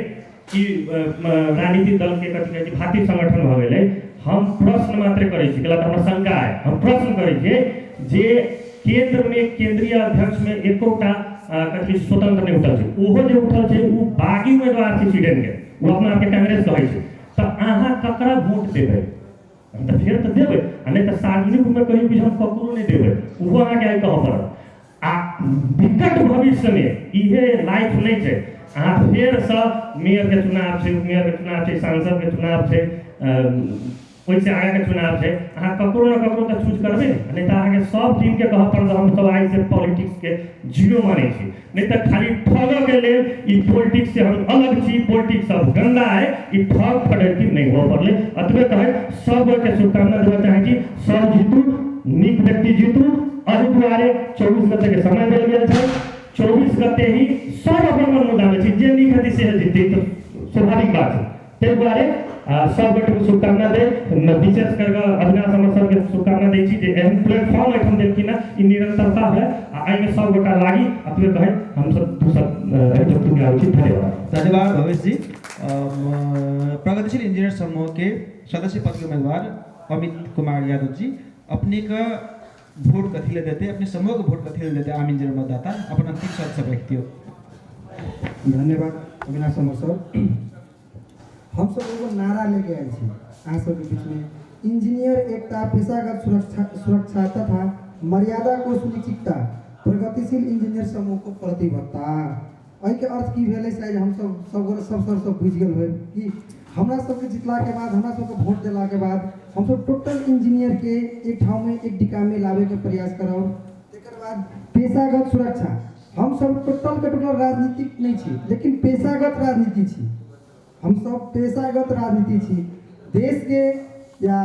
ई राजनीतिक दलके कथी कहै छै भाती संगठन भऽ गेलै। हम प्रश्न मात्र करै छी, कैला तऽ हमरा शंका है, हम प्रश्न करै छियै जे केन्द्रमे केन्द्रीय अध्यक्षमे एकोटा कथी स्वतंत्र नहि उठल छै, ओहो जे उठल छै ओ बागी उम्मीदवार छै स्वीडनके, ओ अपना आपके कांग्रेस कहै छै। तऽ अहाँ ककरा वोट देबै? हम तऽ फेर तऽ देबै, आ नहि तऽ सार्वजनिक रूपमे कहियो कि हम ककरो नहि देबै, ओहो अहाँके आइ कहऽ पड़त। आ विकट भविष्यमे इहे लाइफ नहि छै, अहाँ फेरसँ मेयरके चुनाव छै, उपमेयरके चुनाव छै, सांसदके चुनाव छै, ओहिसँ आगाँके चुनाव छै, अहाँ ककरो ने ककरो तऽ चूज करबै ने, नहि तऽ अहाँके सब टीमके कहऽ पड़त हमसब आइसँ पॉलिटिक्सके जीरो मानै छी, नहि तऽ खाली ठगऽके लेल ई पॉलिटिक्स से हम अलग छी, पॉलिटिक्स सब गंदा है, ई ठग फटैती नहि हुअ पड़लै। एतबे कहैत सबके शुभकामना देबऽ चाहै छी, सब जीतू, नीक व्यक्ति जीतू। एहि दुआरे 24 गते के समय देल गेल छै, 24 गते ही सब अपन अपन मुद्दा मे छी, जे नीक हेतै से जीतै, तऽ स्वाभाविक बात छै। ताहि दुआरे सब गोटेके शुभकामना दे, विशेष करिकऽ अविनाश अमर सरके शुभकामना दै छी जे एहन प्लेटफॉर्म एहिठाम देलखिन हँ, ई निरंतरता है आ एहिमे सब गोटा लागी। एतबे कहैत हमसब दू शब्द एहिठाम टुकराबै छी। धन्यवाद। धन्यवाद भवेश जी। प्रगतिशील इंजीनियर समूह के सदस्य पद के उम्मीदवार अमित कुमार यादव जी, अपने का वोट कथी ले देते, अपने समूह के वोट कथी ले देते आम इंजीनियर मतदाता, अपन अंतिम शब्द सब रख दियो। धन्यवाद अविनाश अमर सर। हम सब एगो नारा लेके आयल छी अहाँ सबके बीच में, इंजीनियर एकता, पेशागत सुरक्षा सुरक्षा तथा मर्यादा को सुनिश्चितता, प्रगतिशील इंजीनियर समूह को प्रतिबद्धता। एहिके अर्थ की भेलै शायद हम सब सब गोटे सब सर सब बुझि गेल होय कि हमरा सबके जितलाके बाद, हमरा सबके वोट देलाके बाद हमसब टोटल इंजीनियरके एक ठाममे एक डिकामे लाबैके प्रयास करब। तकर बाद पेशागत सुरक्षा, हमसब टोटलके टोटल राजनीतिक नहि छी, लेकिन पेशागत राजनीति छी, हमसब पेशागत राजनीति छी। देशके या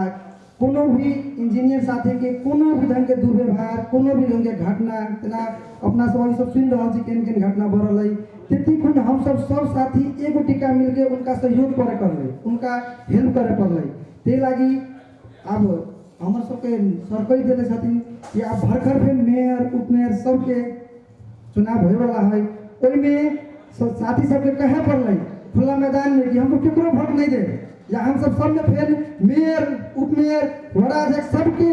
कोनो भी इंजीनियर साथीके कोनो भी ढङ्गके दुर्व्यवहार, कोनो भी ढङ्गके घटना, जेना अपना सब अभी सब सुनि रहल छी केहन केहन घटना भऽ रहल अइ, त्यति खुन हमसब सब साथी एगो टीका मिलके उनका सहयोग करे पड़लै, उनका हेल्प करे पड़लै। ताहि लागि आब हमर सबके सर कहि देने छथिन कि आब भरखर फेर मेयर उपमेयर सबके चुनाव होइवला है, ओहिमे साथी सबके कहे पड़लै खुला मैदानमे कि हमको केकरो वोट नहीं दे, या हमसब सबमे फेर मेयर उपमेयर वडाध्यक्ष सबके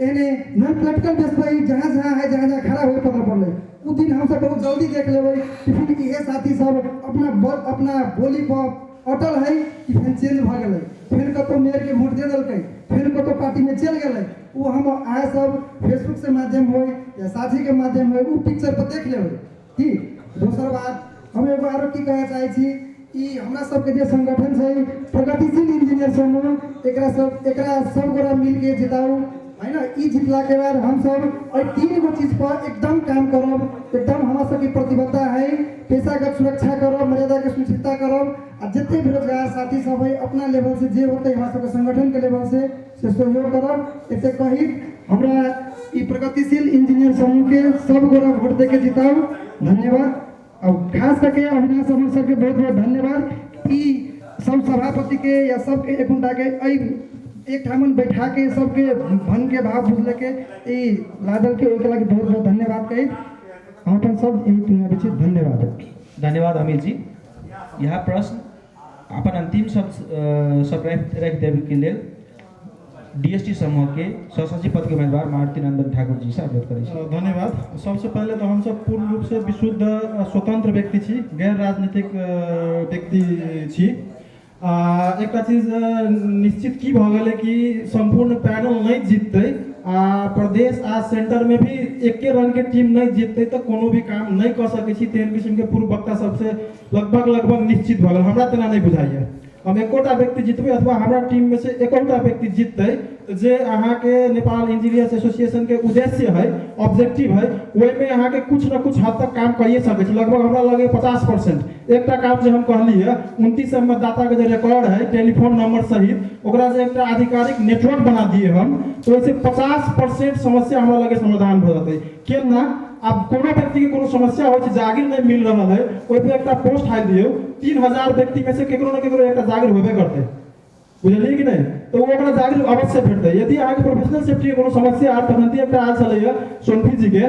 एने नॉन पोलिटिकल बेस पर ही जहाँ जहाँ है जहाँ जहाँ खड़ा होए पड़ल पड़लै। उ दिन हमसब बहुत जल्दी देख लेबै कि फिर इहे साथी सब अपना बोली पर अटल है कि फेर चेंज भऽ गेलै, फेर कतौ मेयर के वोट दे देलकै, फेर कतौ पार्टी में चलि गेलै। ओ हम अहाँ सब फेसबुक से माध्यम होय या साथी के माध्यम होय उ पिक्चर पर देख लेबै। की दोसर बात हम एगो आरो की कहऽ चाहै छी कि हमरा सबके जे संगठन छै प्रगतिशील इंजीनियर समूह, एकरा सब गोरा मिलके जिताउ है ना। ई जितला के बाद हम सब एहि 3 गो चीज पर एकदम काम करब, एकदम हमरा सबके प्रतिबद्धता है, पेशागत सुरक्षा करब, मर्यादा के सुनिश्चितता करब, आ जते बेरोजगार साथी सब है अपना लेवल से जे होते हमरा सबके संगठन के लेवल से सहयोग करब। एते कही हमरा ई प्रगतिशील इंजीनियर समूह के सब गोरा वोट दे के जिताउ। धन्यवाद। और खास करके अविनाश अमर सर के बहुत बहुत धन्यवाद कि सब सभापति के या सबके एक घंटा के एक ठामन बैठा के सबके भन के भाव बुझले के ई लादल के ओहिके लागि बहुत बहुत धन्यवाद कही हम अपन सब यही चुनाव छी। धन्यवाद। धन्यवाद अमित जी। यह प्रश्न अपन अंतिम शब्द रख देवे के लेल डीएसटी समूह के सह-सचिव पद के उम्मीदवार मारुति नंदन ठाकुर जी से अनुरोध करै छी। धन्यवाद। सबसे पहले तो हम सब पूर्ण रूप से विशुद्ध स्वतंत्र व्यक्ति छी, गैर राजनीतिक व्यक्ति छी। आ एकटा चीज निश्चित की भऽ गेलै कि सम्पूर्ण पैनल नहि जीततै आ प्रदेश आ सेंटरमे भी एके रङ्गके टीम नहि जीततै तऽ कोनो भी काम नहि कऽ सकै छी। तेहन किसिमके पूर्व वक्ता सबसँ लगभग लगभग निश्चित भऽ गेल। हमरा तेना नहि बुझाइए, हम एकोटा व्यक्ति जितबै अथवा हमरा टीममे से एकोटा व्यक्ति जिततै तऽ जे अहाँके नेपाल इंजीनियर्स एसोसिएशनके उद्देश्य है, ऑब्जेक्टिव है, ओहिमे अहाँके कुछ न कुछ हद तक काम करिए सकै छी। लगभग हमरा लगैए 50% एकटा काम जे हम कहली है, 29 मतदाताके जे रिकॉर्ड है टेलीफोन नंबर सहित, ओकरा जे एकटा आधिकारिक नेटवर्क बना दिए हम, तऽ ओहिसँ 50% समस्या हमरा लगे समाधान भऽ जेतै। केना? आब कोनो व्यक्तिके कोनो समस्या होइ छै, जागीर नहि मिल रहल है, ओहिपर एकटा पोस्ट हालि दियौ, 3000 व्यक्तिमे से केकरो ने केकरो एकटा जागीर होबे करतै, बुझलियै कि नहि? तऽ ओ ओकरा जागीर अवश्य भेटतै। यदि अहाँके प्रोफेशनल सेफ्टीके कोनो समस्या आयत, तखन एकटा आयल छलैए सोनफी जीके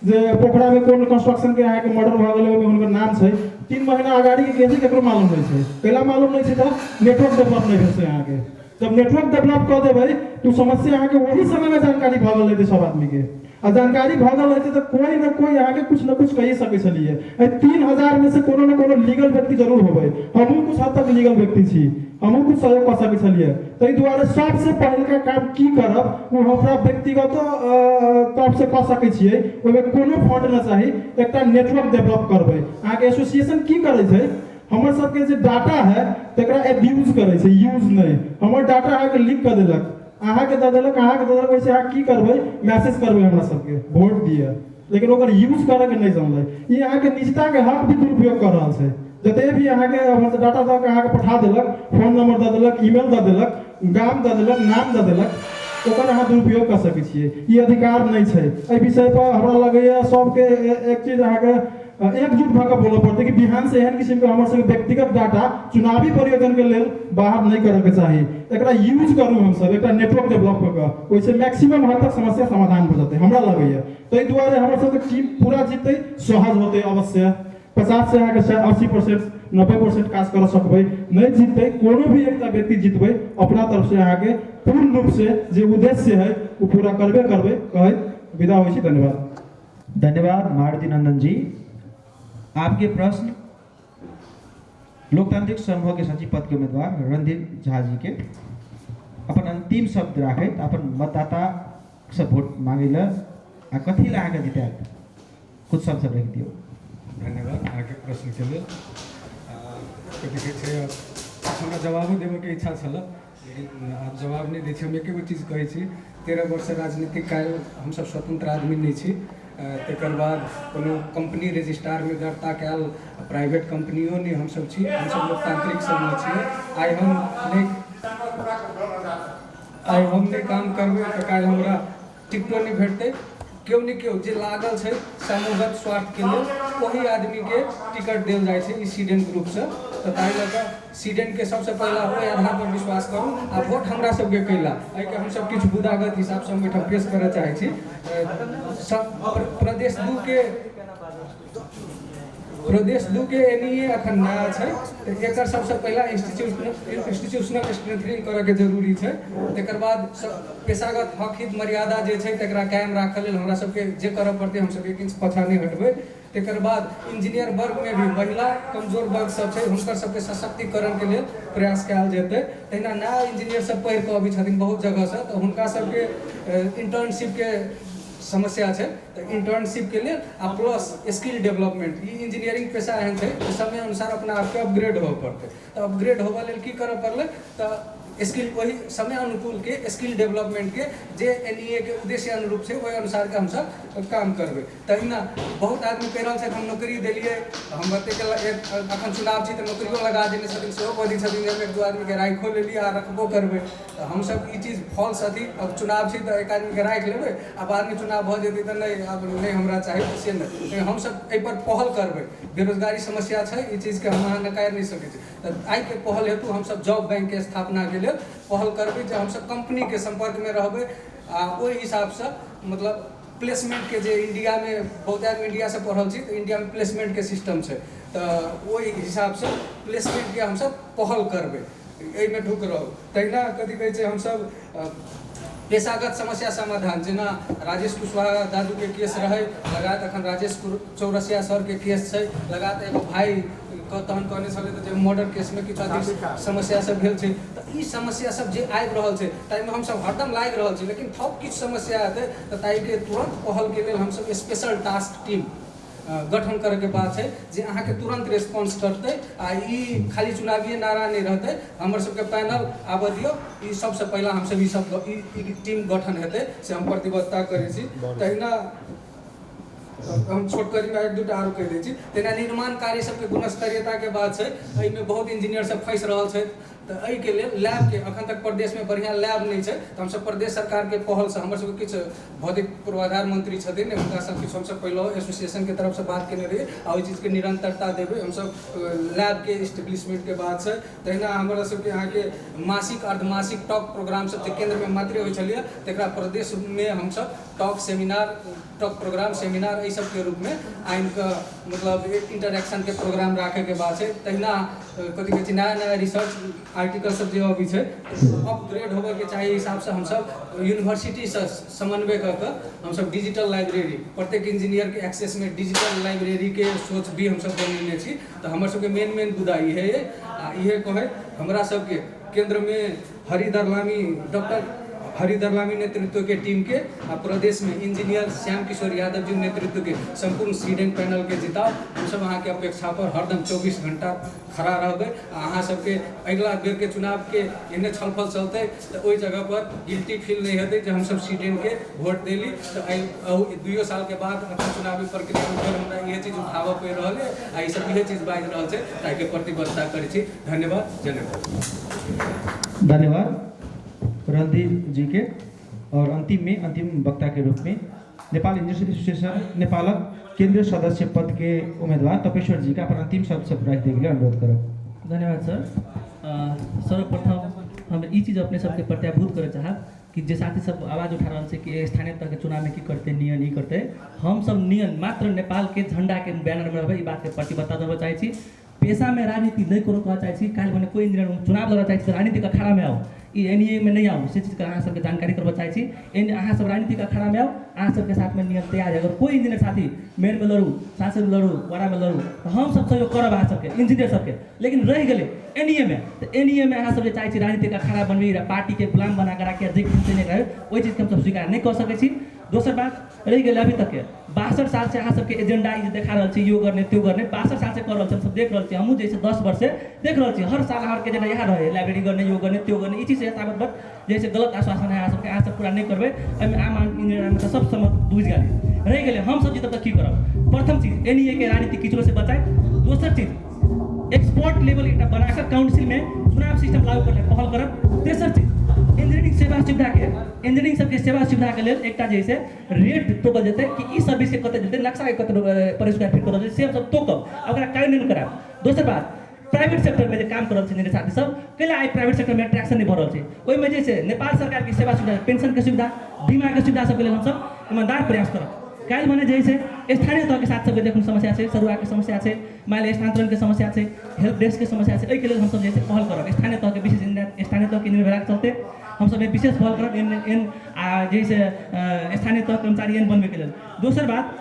जे पोखरामे कोन कंस्ट्रक्शनके अहाँके मर्डर भऽ गेलै, ओहिमे हुनकर नाम छै। 3 महीना अगाड़ीके केस केकरो मालूम नहि छै। कैला मालूम नहि छै? तऽ नेटवर्क डेवलप नहि भेल छै अहाँके। जब नेटवर्क डेवलप कऽ देबै तऽ ओ समस्या अहाँके ओही समयमे जानकारी भऽ गेल रहतै सब आदमीके, आ जानकारी भऽ गेल रहतै तऽ कोइ ने कोइ अहाँके कुछ ने कुछ कहि सकै छलियै। एहि 3000 मे से कोनो ने कोनो लीगल व्यक्ति जरूर होबै। हमहूँ कुछ हद तक लीगल व्यक्ति छी, हमहूँ कुछ सहयोग कऽ सकै छलियै। ताहि दुआरे सबसँ पहिलका काम की करब, ओ हमरा व्यक्तिगत तरफसँ कऽ सकै छियै, ओहिमे कोनो फंड नहि चाही। एकटा नेटवर्क डेवलप करबै। अहाँके एसोसिएशन की करै छै? हमर सबके जे डाटा है तकरा एब्यूज करै छै, यूज नहि। हमर डाटा अहाँके लीक कऽ देलक, अहाँके दऽ देलक, अहाँके दऽ देलक, ओहिसँ अहाँ की करबै? मैसेज करबै हमरा सबके वोट दिअ, लेकिन ओकर यूज करऽके नहि जानलै। ई अहाँके निजताके हक भी दुरुपयोग कऽ रहल छै। जते भी अहाँके हमर डाटा दऽ कऽ अहाँके पठा देलक, फोन नंबर दऽ देलक, ईमेल दऽ देलक, गाम दऽ देलक, नाम दऽ देलक, ओकर अहाँ दुरुपयोग कऽ सकै छियै। ई अधिकार नहि छै। एहि विषयपर हमरा लगैए सबके एक चीज अहाँके एकजुट भऽ कऽ बोलऽ पड़तै कि बिहानसँ एहन किसिमके हमर सबके व्यक्तिगत डाटा चुनावी प्रयोजनके लेल बाहर नहि करऽके चाही। एकरा यूज करू हमसब एकटा नेटवर्क डेवलप कऽ कऽ, ओहिसँ मैक्सिमम हद तक समस्या समाधान भऽ जेतै हमरा लगैए। ताहि दुआरे हमर सबके टीम पूरा जीतै सहज होतै अवश्य। 50 से अहाँके 80%, 90% काज करऽ सकबै। नहि जीतै, कोनो भी एकटा व्यक्ति जीतबै, अपना तरफसँ अहाँके पूर्ण रूपसँ जे उद्देश्य है ओ पूरा करबे करबै कहैत विदा होइ छी। धन्यवाद। धन्यवाद मारुति नंदन जी। आपके प्रश्न लोकतांत्रिक समूह के सचिव पद के उम्मीदवार रणधीर झा जी के अपन अंतिम शब्द राखैत अपन मतदाता से वोट मांगे ल आ कथी ला अहाँके जितायत, कुछ शब्द सब राखि दियौ। धन्यवाद अहाँके प्रश्नके लेल। कथी कहै छै, हमरा जवाबो देबऽके इच्छा छल, लेकिन आब जवाब नहि दै छी। हम एके गो चीज कहै छी, 13 वर्ष राजनीतिक काल हमसब स्वतन्त्र आदमी नहि छी। तकर बाद कोनो कम्पनी रजिस्ट्रारमे दर्ता कयल प्राइवेट कम्पनियो नहि हमसब छी। हमसब लोकतांत्रिक समूह छियै। आइ हम नहि काम करबै तऽ काल्हि हमरा टिकटो नहि भेटतै। केओ ने केओ जे लागल छै समूहगत स्वार्थके लेल, ओही आदमीके टिकट देल जाइ छै ई सीडेन ग्रुपसँ। तऽ ताहि लऽ कऽ सीडेनके सबसँ पहिला ओहि आधारपर विश्वास करू आ वोट हमरा सबके कैला। एहिके हमसब किछु बुदागत हिसाबसँ हम एहिठाम पेश करऽ चाहै छी। प्रदेश 2 के, प्रदेश 2 के एन ई ए अखन नया छै, तऽ एकर सबसँ पहिला इंस्टीट्यूशनल स्ट्रेंथनिंग करऽके जरूरी छै। तकर बाद पेशागत हक हित मर्यादा जे छै तकरा कायम राखऽ लेल हमरा सबके जे करऽ पड़तै, हमसब एक इंच पाछाँ नहि हटबै। तकर बाद इंजीनियर वर्गमे भी महिला, कमजोर वर्ग सब छै, हुनकर सबके सशक्तिकरणके लेल प्रयास कयल जेतै। तहिना नया इंजीनियर सब पढ़ि कऽ अबै छथिन बहुत जगहसँ, तऽ हुनका सबके इंटर्नशिपके समस्या छै, तऽ इंटर्नशिपके लेल आ प्लस स्किल डेवलपमेंट। ई इंजीनियरिंग पेशा एहन छै जे समय अनुसार अपना आपके अपग्रेड होबऽ पड़तै। तऽ अपग्रेड होबऽ लेल की करऽ पड़लै? तऽ स्किल, ओहि समय अनुकूलके स्किल डेवलपमेंटके जे एन ई ए के उद्देश्य अनुरूप छै, ओहि अनुसारके हमसब काम करबै। तहिना बहुत आदमी कहि रहल छथि, हम नौकरी देलियै, हम एतेक अखन चुनाव छी तऽ नौकरियो लगा देने छथिन। सेहो बजै छथिन जे हम एक दू आदमीके राखिओ लेलियै आ रखबो करबै। तऽ हमसब ई चीज फॉल्स अथी, अब चुनाव छै तऽ एक आदमीके राखि लेबै आ बादमे चुनाव भऽ जेतै तऽ नहि, आब नहि हमरा चाही, से नहि। लेकिन हमसब एहिपर पहल करबै। बेरोजगारी समस्या छै, ई चीजके हम अहाँ नकारि नहि सकै छी। तऽ आइके पहल हेतु हमसब जॉब बैंकके स्थापनाके लेल पहल करबै, जे हमसब कम्पनीके सम्पर्कमे रहबै आ ओहि हिसाबसँ मतलब प्लेसमेंटके जे इंडियामे बहुत आदमी इंडियासँ पढ़ल छी, तऽ इंडियामे प्लेसमेंटके सिस्टम छै, तऽ ओहि हिसाबसँ प्लेसमेंटके हमसब पहल करबै। एहिमे ढुक रहू। तहिना कथी कहै छै, हमसब पेशागत समस्या समाधान, जेना राजेश कुशवाहा दादूके केस रहै, लगायत अखन राजेश चौरसिया सरके केस छै, लगायत एगो भाइ तहन कहने छलै तऽ जे मर्डर केसमे किछु अथी समस्या सब भेल छै। तऽ ई समस्या सब जे आबि रहल छै ताहिमे हमसब हरदम लागि रहल छी, लेकिन थप किछु समस्या हेतै तऽ ताहिके तुरन्त पहलके लेल हमसब स्पेशल टास्क टीम गठन करैके बात छै जे अहाँके तुरन्त रेस्पॉन्स करतै आ ई खाली चुनावीय नारा नहि रहतै। हमर सबके पैनल आबऽ दियौ, ई सबसँ पहिला हमसब ई सब ई टीम गठन हेतै से हम प्रतिबद्धता करै छी। तहिना हम छोट करीमे एक दूटा आरो कहि दै छी। तहिना निर्माण कार्य सबके गुणस्तरीयताके बात छै, एहिमे बहुत इंजीनियर सब फँसि रहल छथि, तऽ एहिके लेल लैबके अखन तक प्रदेशमे बढ़िआँ लैब नहि छै, तऽ हमसब प्रदेश सरकारके पहलसँ हमर सबके किछु भौतिक पूर्वाधार मंत्री छथिन, हुनकासँ किछु हमसब पहिले एसोसिएशनके तरफसँ बात केने रहियै आ ओहि चीजके निरन्तरता देबै हमसब लैबके इस्टेब्लिशमेंटके बात छै। तहिना हमरा सबके अहाँके मासिक अर्धमासिक टॉक प्रोग्राम सब जे केन्द्रमे मात्रे होइ छलैए तकरा प्रदेशमे हमसब talk seminar talk program seminar एहि सबके रूपमे आनिकऽ मतलब इंटरेक्शनके प्रोग्राम राखैके बात छै। तहिना कथी कहै छै नया नया रिसर्च आर्टिकल सब जे अबै छै अपग्रेड होबऽके चाही हिसाबसँ हमसब यूनिवर्सिटीसँ समन्वय कऽ कऽ हमसब डिजिटल लाइब्रेरी प्रत्येक इंजीनियरके एक्सेसमे डिजिटल लाइब्रेरीके सोच भी हमसब बनेने छी। तऽ हमर सबके मेन मेन मुद्दा इहे अइ आ इहे कहैत हमरा सबके केन्द्रमे हरि दरलामी डॉक्टर हरि दरलामी नेतृत्वके टीमके आ प्रदेशमे इंजीनियर श्याम किशोर यादव जी नेतृत्वके सम्पूर्ण सीडेन पैनलके जिताउ। हमसब अहाँके अपेक्षा पर हरदम 24 घंटा खड़ा रहबै आ अहाँ सबके अगिला बेरके चुनावके एहने छलफल चलतै तऽ ओहि जगह पर गिल्टी फील नहि हेतै जे हमसब सीडेनके वोट देली। तऽ एहि 2 सालके बाद अखन चुनावी प्रक्रियामे फेर हमरा इहे चीज उठाबऽ पड़ि रहल अइ आ ई सब इहे चीज बाजि रहल छै, ताहिके प्रतिबद्धता करै छी। धन्यवाद। धन्यवाद। धन्यवाद रणधीर जी के। और अंतिम में अंतिम वक्ता के रूप में नेपाल इंजीनियर्स एसोसिएशन नेपालक केंद्रीय सदस्य पद के उम्मीदवार तपेश्वर जी का अपन अंतिम शब्द सब राखि देके लिए अनुरोध करब। धन्यवाद सर। सर्वप्रथम हम ई चीज अपने सबके प्रत्याभूत करऽ चाहब कि जे साथी सब आवाज उठा रहल छै कि स्थानीय तहके चुनावमे की करतै, नियन ई करतै, हम सब नियन मात्र नेपालके झण्डाके बैनरमे रहबै, ई बातके प्रतिबद्धता देबऽ चाहै छी। पेशामे राजनीति नहि कोनो कहऽ चाहै छी। काल्हि भने कोइ इंजीनियर चुनाव लड़ऽ चाहै छी तऽ राजनीतिक अखाड़ामे आउ, ई एन ई ए मे नहि आउ, से चीजके अहाँ सबके जानकारी करबऽ चाहै छी। एन अहाँ सब राजनीतिक अखाड़ामे आउ, अहाँ सबके साथमे नियन तैयार है। अगर कोइ इंजीनियर साथी मेयरमे लड़ू, सांसदमे लड़ू, वार्डमे लड़ू तऽ हम सब सहयोग करब अहाँ सबके इंजीनियर सबके। लेकिन रहि गेलै एन ई ए मे, तऽ एन ई ए मे अहाँ सब जे चाहै छी राजनीतिक अखाड़ा बनबी, पार्टीके गुलाम बनाकऽ राखी, जे किछु नहि रहै, ओहि चीजके हमसब स्वीकार नहि कऽ सकै छी। दोसर बात रहि गेलै अभी तकके 62 साल से अहाँ सबके एजेंडा ई जे देखा रहल छी यो करने त्यो करने 62 साल से कर रहल छी, हमसब देख रहल छी, हमहूँ जे छै 10 वर्ष से देख रहल छी हर साल अहाँके एजेंडा इएह रहै, लाइब्रेरी करने यो करने त्यो करने। ई चीज यथावत बात जे छै गलत आश्वासन है अहाँ सबके, अहाँ सब पूरा नहि करबै। एहिमे आम इंजीनियर मतलब सब समझ बुझि गेल रहि गेलै। हमसब जीतब तऽ की करब? प्रथम चीज एन ई ए के राजनीति कीचड़ो से बचाए। दोसर चीज एक्सपर्ट लेवल एकटा बनाकऽ काउंसिलमे चुनाव सिस्टम लागू करनाइ पहल करब। तेसर चीज इंजीनियरिंग सेवा सुविधाके, इंजीनियरिंग सबके सेवा सुविधाके लेल एकटा जे छै रेट तोकल जेतै कि ई सर्विसके कते जेतै, नक्शाके कते पर स्क्वायर फीट करल जेतै, से हमसब तोकब आ ओकरा कार्यान्वयन करायब। दोसर बात प्राइवेट सेक्टरमे जे काम कर रहल छै इंजीनियर साथी सब, कैला आइ प्राइवेट सेक्टरमे अट्रैक्शन नहि भऽ रहल छै? ओहिमे जे छै नेपाल सरकारके सेवा सुविधा, पेंशनके सुविधा, बीमाके सुविधा सबके लेल हमसब ईमानदार प्रयास करब। काल्हि भने जे छै स्थानीय तहके साथ सबके जखन समस्या छै, सरुआके समस्या छै, मानि लिअ स्थानान्तरणके समस्या छै, हेल्प डेस्कके समस्या छै, एहिके लेल हमसब जे छै पहल करब। स्थानीय तहके विशेष स्थानीय तहके इंजीनियर भेलाके चलते हमसब विशेष पहल करब एन एन आ जे छै स्थानीय तह कर्मचारी एन बनबैके लेल। दोसर बात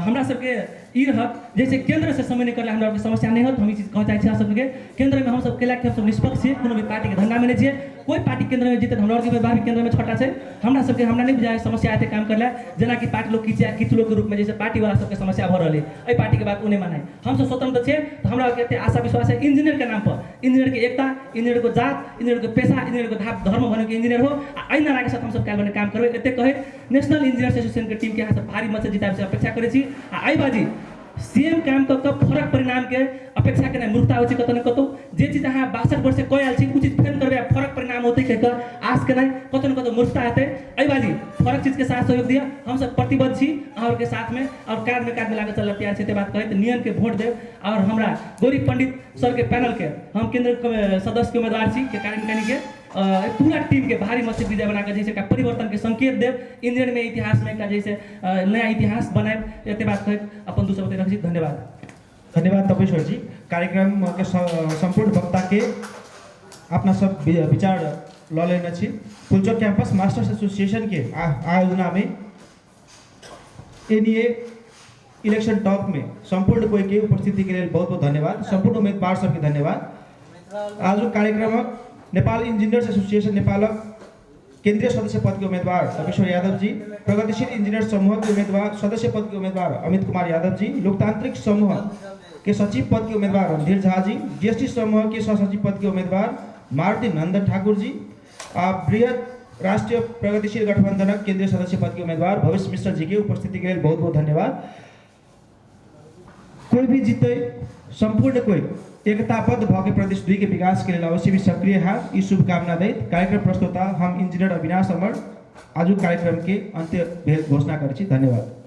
हमरा सबके ई रहत जैसे केन्द्रसँ समय नहि करला हमरा सबके समस्या नहि होत। हम ई चीज कहऽ चाहै छी अहाँ सबके, केन्द्रमे हमसब कैला कि हमसब निष्पक्ष छियै, कोनो भी पार्टीके धंधामे नहि छियै। कोइ पार्टी केन्द्रमे जीतत, हमरा आरके उम्मीदवार भी केन्द्रमे 6टा छै। हमरा सबके हमरा नहि बुझाइ समस्या हेतै काम करला, जेनाकि पार्टी लोग किछु किछु लोगके रूपमे जैसे पार्टीवला सबके समस्या भऽ रहल है, एहि पार्टीके बात ओ नहि मानै, हमसब स्वतंत्र छियै। तऽ हमरा आरके एते आशा विश्वास है इंजीनियरके नाम पर, इंजीनियरके एकता, इंजीनियरके जात, इंजीनियरके पेशा, इंजीनियरके धर्म बनके इंजीनियर हो आ एहि नाराके साथ हमसब काल्हि बने काम करबै। एते कहैत नेशनल इंजीनियर्स एसोसिएशनके टीमके अहाँ सब भारी मत से जिताबे से अपेक्षा करै छी। आ एहि बाजी सेम काम कऽ कऽ फरक परिणामके अपेक्षा केनाइ मूर्खता होइ छै कतौ ने कतौ। जे चीज अहाँ 62 वर्ष कऽ आयल छी ओ चीज फेर करबै आ फरक परिणाम होतै कहि कऽ आस केनाइ कतौ ने कतौ मूर्खता हेतै। एहि बाजी फरक चीजके साथ सहयोग दिअ, हमसब प्रतिबद्ध छी अहाँ आरके साथमे और काजमे काज मिलाकऽ चलऽ तैयार छी। बात कहैत नियमके वोट देब और हमरा गौरी पंडित सरके पैनलके हम केंद्र सदस्यके उम्मीदवार छी के कार्यकारिणीके पूरा टीमके भारी मत से विजय बनाकऽ जे छै एकटा परिवर्तनके संकेत देब, इंजीनियरमे इतिहासमे एकटा जे छै नया इतिहास बनायब। एते बात कहैत अपन दू शब्द रखै छी। धन्यवाद। धन्यवाद तपेश्वर जी। कार्यक्रम के सम्पूर्ण वक्ता के अपना सब विचार लऽ लेने छी। पुलचोक कैंपस मास्टर्स एसोसिएशन के आयोजना में एन ए इलेक्शन टॉक में सम्पूर्ण कोई के उपस्थिति के लेल बहुत बहुत धन्यवाद। सम्पूर्ण उम्मीदवार सबके धन्यवाद। आजुक कार्यक्रमक नेपाल इंजीनियर्स एसोसिएशन नेपालक केंद्रीय सदस्य पद के उम्मीदवार तपेश्वर यादव जी, प्रगतिशील इंजीनियर समूह के उम्मीदवार सदस्य पद के उम्मीदवार अमित कुमार यादव जी, लोकतांत्रिक समूह के सचिव पद के उम्मीदवार रणधीर झा जी, जीएसटी समूह के सहसचिव पद के उम्मीदवार मारुति नंदन ठाकुर जी आ बृहद राष्ट्रीय प्रगतिशील गठबंधनक केंद्रीय सदस्य पद के उम्मीदवार भविष्य मिश्र जी के उपस्थिति के लेल बहुत बहुत धन्यवाद। कोई भी जीते सम्पूर्ण कोई एकताबद्ध भऽ के प्रदेश 2 के विकास के लेल अवश्य भी सक्रिय है, ई शुभकामना दैत कार्यक्रम प्रस्तोता हम इंजीनियर अविनाश अमर आजुक कार्यक्रम के अंत्य भेल घोषणा करै छी। धन्यवाद।